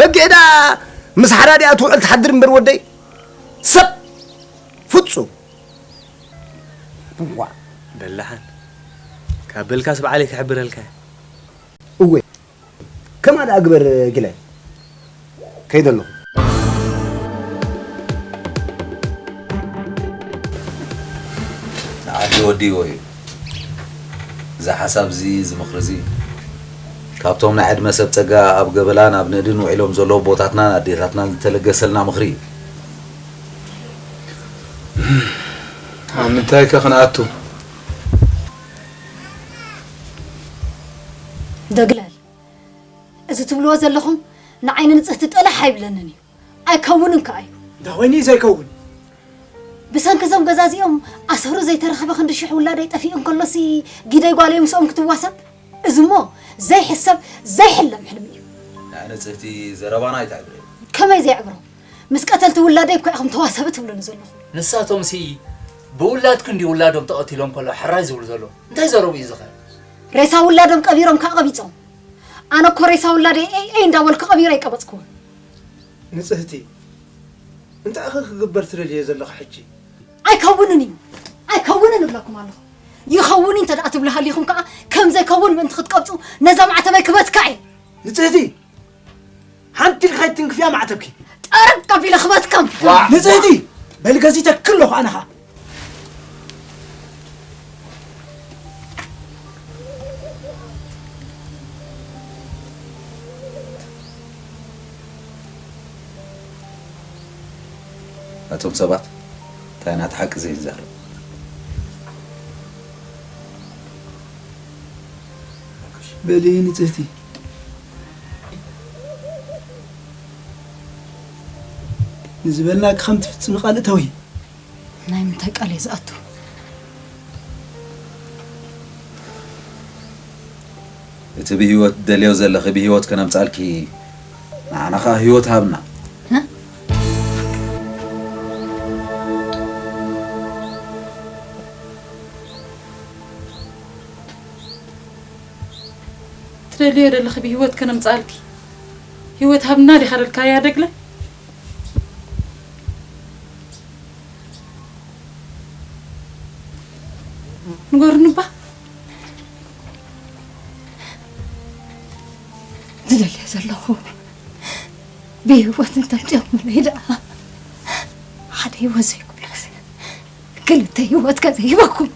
በጊዕ ዳ ምስ ሓራዲኣ ትውዕል ትሓድር እምበር ወደይ ሰብ ፍጹም ዋ በላሓን ካብ በልካስ በዓለይ ክሕብረልካ እወ ከምኣ ደኣ ግበር ጊላይ ከይደ ኣለኹ ንዓዲ ወዲዎ እዩ እዚ ሓሳብ እዚ እዚ ምኽሪ እዚ ካብቶም ናይ ዕድመ ሰብ ጸጋ ኣብ ገበላን ኣብ ንእድን ውዒሎም ዘለዉ ኣቦታትናን ኣዴታትናን ዝተለገሰልና ምኽሪ እዩ ኣብ ምንታይ ከ ክንኣቱ ደግለል እዚ ትብልዎ ዘለኹም ንዓይ ንንጽህቲ ጥልሕ ኣይብለንን እዩ ኣይከውንን ከኣ እዩ እንዳ ወይኒ ዘይከውን ብሰንኪ እዞም ገዛዚኦም ኣሰሩ ዘይተረኸበ ክንዲ ሽሕ ውላደይ ጠፊኡ እንከሎሲ፣ ጊደይ ጓለይ ምስኦም ክትዋሰብ? እዚሞ ዘይሕሰብ ዘይሕለም ሕልሚ እዩ። ንጽህቲ፣ ዘረባና ኣይተዕግርዮ። ከመይ ዘየዕግሮ? ምስ ቀተልቲ ውላደይ እኮ ኢኹም ተዋሰቡ ትብሉኒ ዘለኹም። ንሳቶምሲ ብውላድኪ እንድዩ ውላዶም ተቐቲሎም ከሎ ሕራይ ዝብሉ ዘለዉ። እንታይ ዘረቡ እዩ እዚ ኸ? ሬሳ ውላዶም ቀቢሮም ከኣ ቀቢጾም። ኣነ እኮ ሬሳ ውላደይ ኤይ ኤይ እንዳበልኩ ቀቢረ ኣይቀበጽኩዎን። ንጽህቲ፣ እንታይ ኢኺ ክግበር ትደልዮ ዘለኺ ሕጂ? ኣይከውንን እዩ፣ ኣይከውንን እብለኩም ኣለኹ። ይኸውን እዩ እንተ ደኣ ትብሉ ሃሊኹም ከኣ፣ ከም ዘይከውን ምእንቲ ክትቀብጹ ነዛ ማዕተበይ ክበትካ እየ። ንጽህቲ፣ ሓንቲ ኢልካ ኣይትንክፍያ ማዕተብኪ። ጠረግ ኣቢለ ክበትካ። ዋ! ንጽህቲ፣ በሊ ገዚተኪ ኣለኹ ኣነ ኸኣ። እቶም ሰባት እንታይ ናት ሓቂ ዘይዛረብ? በሊ ንጽህቲ፣ ንዝበልናኪ ከም ትፍጽሚ ቃል እተዊ። ናይ ምንታይ ቃል እየ ዝኣቱ? እቲ ብህይወት ደልዮ ዘለኺ ብህይወት ከነምጻልኪ ንዓና ኸኣ ህይወት ሃብና። እ? ትደልዮ ዘለኺ ብህይወት ከነምጻልኪ ህይወት ሃብና ዲኻ ደልካያ ደግለ? ንገሩኒ እባ። ዝደልዮ ዘለኹ ብህይወት እንተምፅኦምለይ ደኣ ሓደ ህይወት ዘይኮነስ ክልተ ህይወት ከዘይበኩም።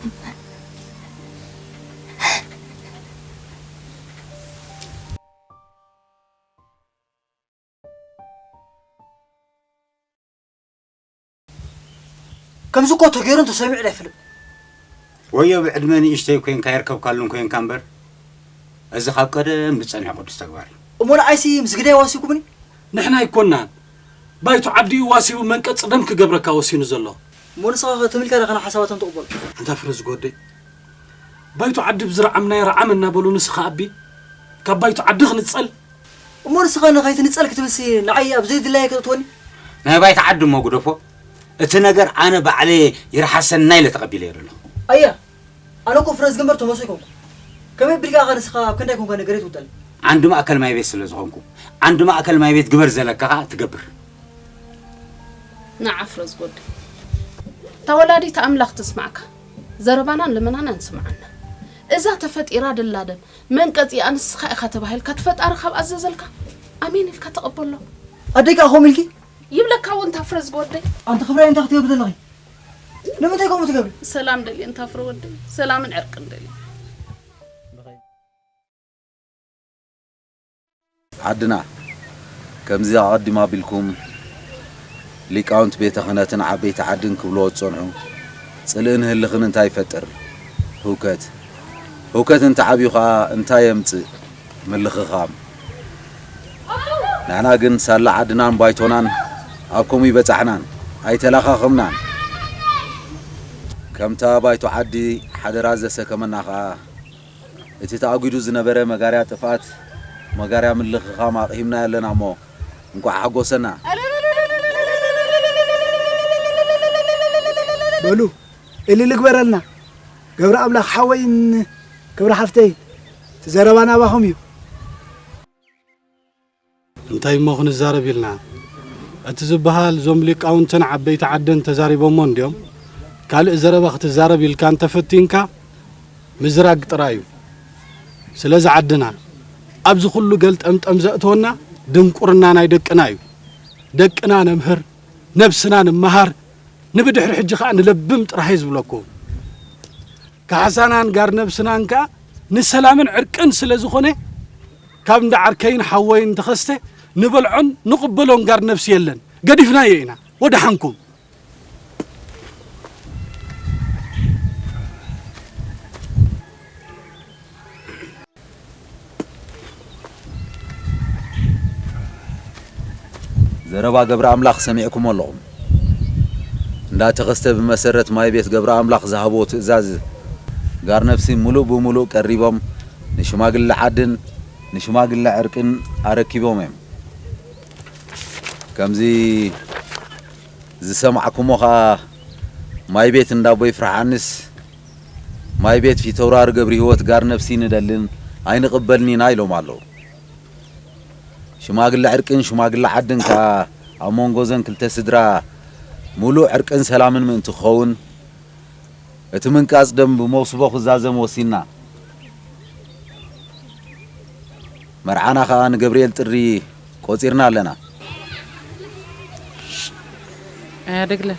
ከምዚ እኮ ተገይሩን ተሰሚዑን ኣይፈልጥን። ወዮ ብዕድመ ንእሽተይ ኮይንካ የርከብካሉን ኮይንካ እምበር፣ እዚ ካብ ቀደም ዝጸንሐ ቅዱስ ተግባር እዩ። እሞ ንዓይሲ ምስ ግዳይ ዋሲኩምኒ? ንሕና ኣይኮናን። ባይቶ ዓዲ እዩ ዋሲቡ መንቀጽ ደም ክገብረካ ወሲኑ ዘሎ። እሞ ንስኻ ኸ ትም ኢልካ ዲኻ ንሓሳባቶም ትቕበሎ? ኣንታ ፍረ ዝጎደይ፣ ባይቶ ዓዲ ብዝረዓምናዮ ረዓም እናበሉ ንስኻ ኣቢ ካብ ባይቶ ዓዲ ክንጸል? እሞ ንስኻ ንኸይትንጸል ክትብልሲ ንዓይ ኣብ ዘይድላየ ከተእትወኒ? ናይ ባይታ ዓዲ እሞ ግደፎ። እቲ ነገር ኣነ ባዕለየ ይርሓሰና ኢለ ተቐቢለዮ ዘለኹ። ኣያ፣ ኣነ እኮ ፍረ ዝግበር ተመስሎ ኣይኮንኩ። ከመይ ኣቢልካ ኸ ንስኻ ኣብ ክንዳይ ኮንካ ነገረይ ትውጠኒ? ዓንዲ ማእከል ማይ ቤት ስለ ዝኾንኩ፣ ዓንዲ ማእከል ማይ ቤት ግበር ዘለካ ኸኣ ትገብር። ንዓ ፍረ ዝጎድል። እታ ወላዲት ኣምላኽ ትስማዕካ። ዘረባናን ልመናናን ስምዓና። እዛ ተፈጢራ ደላ ደም መንቀጺኣ ንስኻ ኢኻ ተባሂልካ እቲ ፈጣሪ ካብ ኣዘዘልካ ኣሜን ኢልካ ተቐበሎ። ኣደይ ከኣ ከምኡ ኢልኪ? ይብለካ እውን እታ ፍረ ዝጎደይ። ኣንቲ ክብራይ እንታይ ክትገብሪ ዘለኺ? ንምንታይ ከምኡ ትገብሪ? ሰላም ደልየ እንታ ፍረ ወደይ፣ ሰላምን ዕርቅን ደልየ። ዓድና፣ ከምዚ ኣቐዲም ኣቢልኩም ሊቃውንት ቤተ ክህነትን ዓበይቲ ዓድን ክብልዎ ዝጸንሑ፣ ጽልእን ህልኽን እንታይ ይፈጥር? ህውከት። ህውከት እንተ ዓብዩ ኸኣ እንታይ የምጽእ? ምልኽኻም። ንሕና ግን ሳላ ዓድናን ባይቶናን ኣብ ከምኡ ይበጻሕናን ኣይተላኻኸምናን። ከምታ ባይቶ ዓዲ ሓደራ ዘሰከመና ኸኣ፣ እቲ ተኣጒዱ ዝነበረ መጋርያ ጥፍኣት፣ መጋርያ ምልኽኻም ኣቕሂምናዮ ኣለና እሞ፣ እንቋዕ ሓጎሰና። በሉ፣ እልል ግበረልና። ገብረ ኣምላኽ ሓወይን ክብሪ ሓፍተይን፣ እቲ ዘረባ ናባኹም እዩ። እንታይ እሞ ክንዛረብ ኢልና? እቲ ዝበሃል እዞም ሊቃውንትን ዓበይቲ ዓድን ተዛሪቦሞ እንድዮም። ካልእ ዘረባ ክትዛረብ ኢልካ እንተፈቲንካ ምዝራግ ጥራይ እዩ። ስለዚ ዓድና ኣብዚ ኩሉ ገልጠምጠም ዘእተወና ድንቁርና ናይ ደቅና እዩ። ደቅና ነምህር፣ ነብስና ንመሃር፣ ንብድሕሪ ሕጂ ኸኣ ንለብም ጥራይ እየ ዝብለኩም። ካሕሳናን ጋር ነብስናን ከኣ ንሰላምን ዕርቅን ስለ ዝኾነ፣ ካብ እንዳ ዓርከይን ሓወይን ተኸስተ ንበልዖን ንቕበሎን ጋር ነብሲ የለን። ገዲፍናዮ ኢና። ወደሓንኩም። ዘረባ ገብረ ኣምላኽ ሰሚዕኩሞ ኣለኹም። እንዳ ተኸስተ ብመሰረት ማይ ቤት ገብረ ኣምላኽ ዝሃቦ ትእዛዝ ጋር ነፍሲ ምሉእ ብምሉእ ቀሪቦም ንሽማግለ ዓድን ንሽማግለ ዕርቅን ኣረኪቦም እዮም። ከምዚ ዝሰማዕኩሞ ኸኣ ማይ ቤት እንዳቦይ ፍርሓንስ ማይ ቤት ፊተውራሪ ገብረ ህይወት ጋር ነፍሲ ንደልን ኣይንቕበልን ኢና ኢሎም ኣለዉ። ሽማግለ ዕርቅን ሽማግለ ዓድን ከኣ ኣብ መንጎ ዘን ክልተ ስድራ ምሉእ ዕርቅን ሰላምን ምእንቲ ክኸውን እቲ ምንቃጽ ደም ብመውስቦ ክዛዘም ወሲንና። መርዓና ከኣ ንገብርኤል ጥሪ ቆጺርና ኣለና። ኣያደግለ፣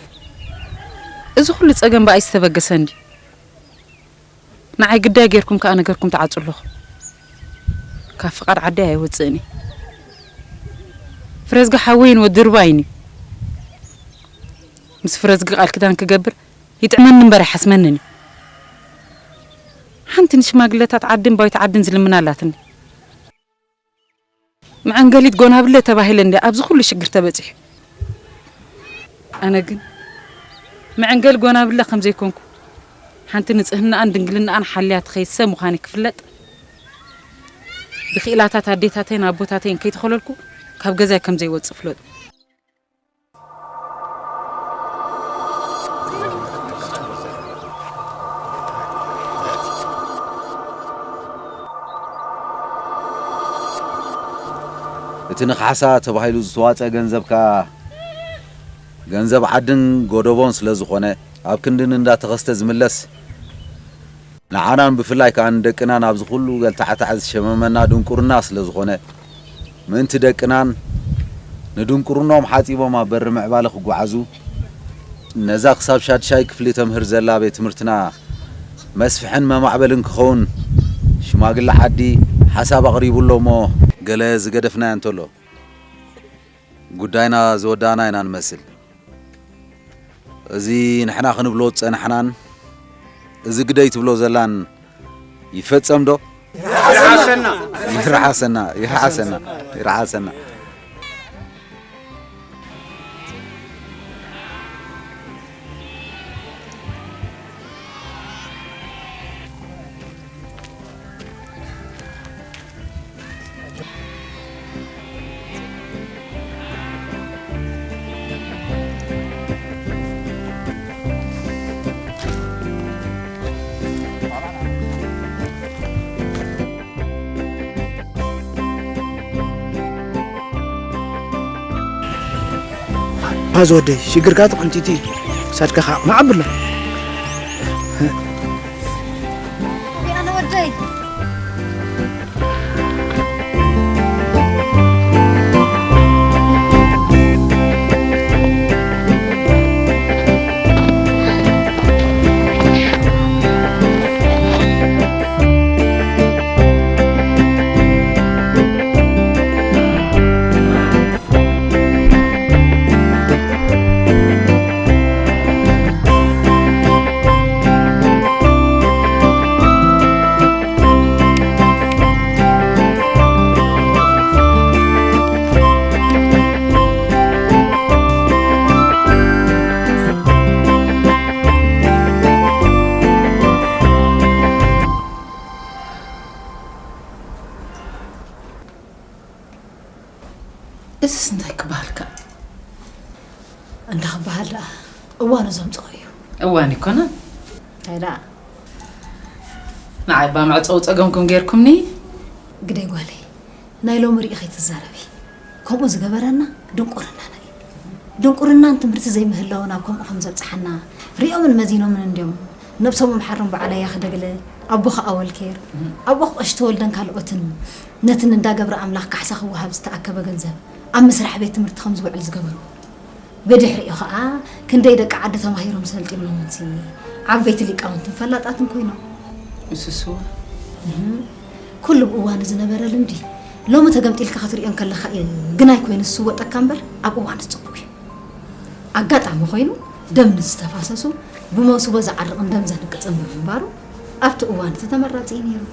እዚ ኩሉ ጸገም ብኣይ ዝተበገሰ እንዲ ንዓይ ግዳይ ጌርኩም ከኣ ነገርኩም ትዓጹ ኣለኹም። ካብ ፍቓድ ዓደይ ኣይወጽእን እየ። ፍረዝጊ ሓወይን ወዲ ርባይን እዩ። ምስ ፍረዝጊ ቃል ኪዳን ክገብር ይጥዕመኒ እምበር ኣይሓስመንን እዩ። ሓንቲ ንሽማግለታት ዓድን ባይቶ ዓድን ዝልምና ኣላትኒ። መዐንገሊት ጎናብለ ተባሂለ እንድያ ኣብዚ ኩሉ ሽግር ተበጺሑ። ኣነ ግን መዐንገል ጎናብለ ከም ዘይኮንኩ፣ ሓንቲ ንጽህናኣን ድንግልናኣን ሓልያ ትኸይድ ሰብ ምዃነይ ክፍለጥ፣ ብክኢላታት ኣዴታተይን ኣቦታተይን ከይተኸለልኩ ካብ ገዛይ ከም ዘይወጽእ ፍለጡ። እቲ ንኻሕሳ ተባሂሉ ዝተዋጸ ገንዘብ ከኣ ገንዘብ ዓድን ጎደቦን ስለ ዝኾነ፣ ኣብ ክንዲ ንእንዳ ተኸስተ ዝምለስ፣ ንዓናን ብፍላይ ከኣ ንደቅናን ኣብዚ ኩሉ ገልታዕታዕ ዝሸመመና ድንቁርና ስለ ዝኾነ፣ ምእንቲ ደቅናን ንድንቁርኖም ሓጺቦም ኣብ በሪ ምዕባለ ክጓዓዙ፣ ነዛ ክሳብ ሻድሻይ ክፍሊ ተምህር ዘላ ቤት ትምህርትና መስፍሕን መማዕበልን ክኸውን ሽማግለ ዓዲ ሓሳብ ኣቕሪቡ ኣሎ እሞ፣ ገለ ዝገደፍናዮ እንተሎ፣ ጉዳይና ዝወዳእና ኢና ንመስል። እዚ ንሕና ክንብሎ ዝጸናሕናን፣ እዚ ግደይ ትብሎ ዘላን ይፈጸም ዶ? ይርሓሰና። ይርሓሰና፣ ይርሓሰና፣ ይርሓሰና። ፋዝ ወደይ፣ ሽግርካ ትቕንጢጢ፣ ክሳድካ ከዓ ማዕብሎ። ኣነ ወደይ። እዝስ እንታይ ክበሃል ከ? እንዳ ክበሃል ደኣ እዋኑ ዘምጽኦ እዩ። እዋን ይኮና። እንታይ ደኣ? ንዓይ ባ መዕጸዊ ጸገምኩም ጌርኩምኒ። ግደይ ጓለይ፣ ናይ ሎሚ ርኢኺ ትዛረቢ። ከምኡ ዝገበረና ድንቁርናና እዩ። ድንቁርናን ትምህርቲ ዘይምህላው ናብ ከምኡ ከም ዘብጽሓና ሪኦምን መዚኖምን እንድዮም። ነብሶም ኣምሓሮም በዓል ኣያ ክደግለ፣ ኣቦ ከኣ ወልኬር፣ ኣቦ ቀሺ ተወልደን ካልኦትን ነቲ ንእንዳ ገብረ ኣምላኽ ካሕሳ ክወሃብ ዝተኣከበ ገንዘብ ኣብ ምስራሕ ቤት ትምህርቲ ከም ዝውዕል ዝገበሩ። ብድሕሪኡ ኸኣ ክንደይ ደቂ ዓዲ ተማሂሮም ሰልጢኖምንሲ ዓበይቲ ሊቃውንትን ፈላጣትን ኮይኖም። እሱስ እወ። እህ፣ ኩሉ ብእዋኑ ዝነበረ ልምዲ ሎሚ ተገምጢልካ ክትርእዮ እንከለኻ እዩ ግናይ ኮይኑ ዝስወጠካ እምበር ኣብ እዋኑ ጽቡቕ እዩ። ኣጋጣሚ ኮይኑ ደም ንዝተፋሰሱ ብመውስቦ ዝዓርቕን ደም ዘንቅጽን ብምንባሩ ኣብቲ እዋን እቲ ተመራጺ እዩ ነይሩ።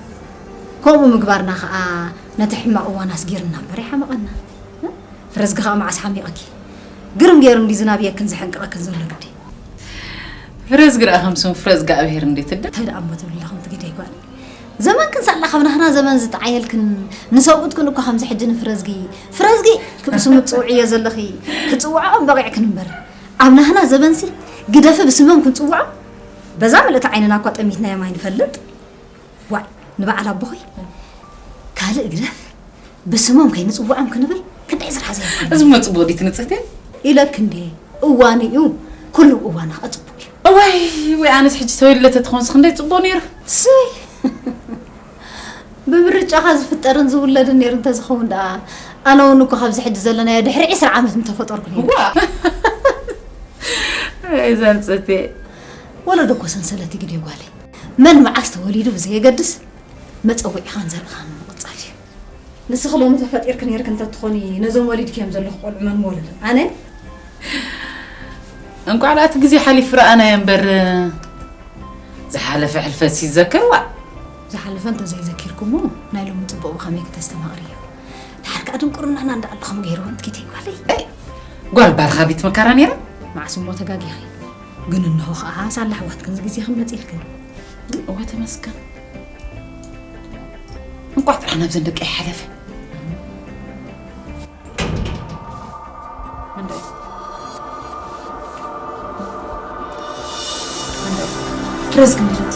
ከምኡ ምግባርና ኸኣ ነቲ ሕማቕ እዋን ኣስጊርና እምበር ኣይሓመቐና። ፍረዝጊ ኸኣ መዓስ ሓሚቐኪ? ግርም ገይሩ እንዲ ዝናብ የክን ዝሕንቅቐክን ዘሎ ግዲ። ፍረዝጊ ደኣ ከም ስም ፍረዝጊ ኣብሄር እንዴት ትደ እንታይ ደኣ እሞ ትብሊ ኣለኹም ትግደይ ጓል። ዘመንክን ሳላ ካብ ናህና ዘመን ዝጠዓየልክን ንሰብኡትክን እኮ ከምዚ ሕጂ ንፍረዝጊ ፍረዝጊ ክብስሙ ትጽውዕዮ ዘለኺ ክጽውዖም በቂዕክን እምበር ኣብ ናህና ዘመንሲ ግደፊ ብስሞም ክንጽውዖም በዛ ምልእቲ ዓይንና እኳ ጠሚትናዮም ኣይንፈልጥ። ዋይ ንበዓል ኣቦኺ ካልእ ግደፍ ብስሞም ከይንጽውዖም ክንብል ክንደይ ዝረሓዘ እዚ መጽቦ ዲት ንጽህቲ ኢለክ እንዴ እዋን እዩ። ኩሉ እዋን ከኣ ጽቡቅ እዩ። እዋይ ወይ ኣነስ ሕጂ ተወሊደ ተትኾንስ ክንደይ ጽቡቅ ነይሩ። ስይ ብምርጫኻ ዝፍጠርን ዝውለድን ነይሩ እንተዝኸውን ደኣ ኣነ እውን እኮ ካብዚ ሕጂ ዘለናዮ ድሕሪ ዕስራ ዓመት ምተፈጠርኩ ነይሩ። ዋ እዛ ንጽህቲ ወለዶ እኮ ሰንሰለት እዩ ግደ ጓለይ። መን መዓስ ተወሊዱ ብዘየገድስ መጸዊዕኻን ዘርእኻን ምቕጻል እዩ። ንስኺ ሎሚ ተፈጢርኪ ነይርኪ እንተትኾኒ ነዞም ወሊድክዮም ዘለኹ ቆልዑ መን ምወለዶም? ኣነ? እንቋዕ ደኣ እቲ ግዜ ሓሊፉ ረኣናዮ እምበር ዝሓለፈ ሕልፈትሲ ይዘከር ዋእ። ዝሓለፈ እንተዘይዘኪርኩሞ ናይ ሎሚ ጽቡቕ ብኸመይ ክተስተማቕርዮ? ድሓር ከኣ ድንቁርናና እንዳኣለኹም ገይርዎ እንትኪተይ ጓለይ። ጓል ባርኻ ቤት መካራ ነይራ? መዓስ እሞ ተጋጊኺ። ግን እንሆ ኸኣ ሳላ ኣሕዋትክን እዚ ግዜ ክመጽ ኢልክን። እወ ተመስገን። እንቋዕ ጥራሕ ናብዘን ደቂ ኣይሓለፈ። ረዝግ ምረት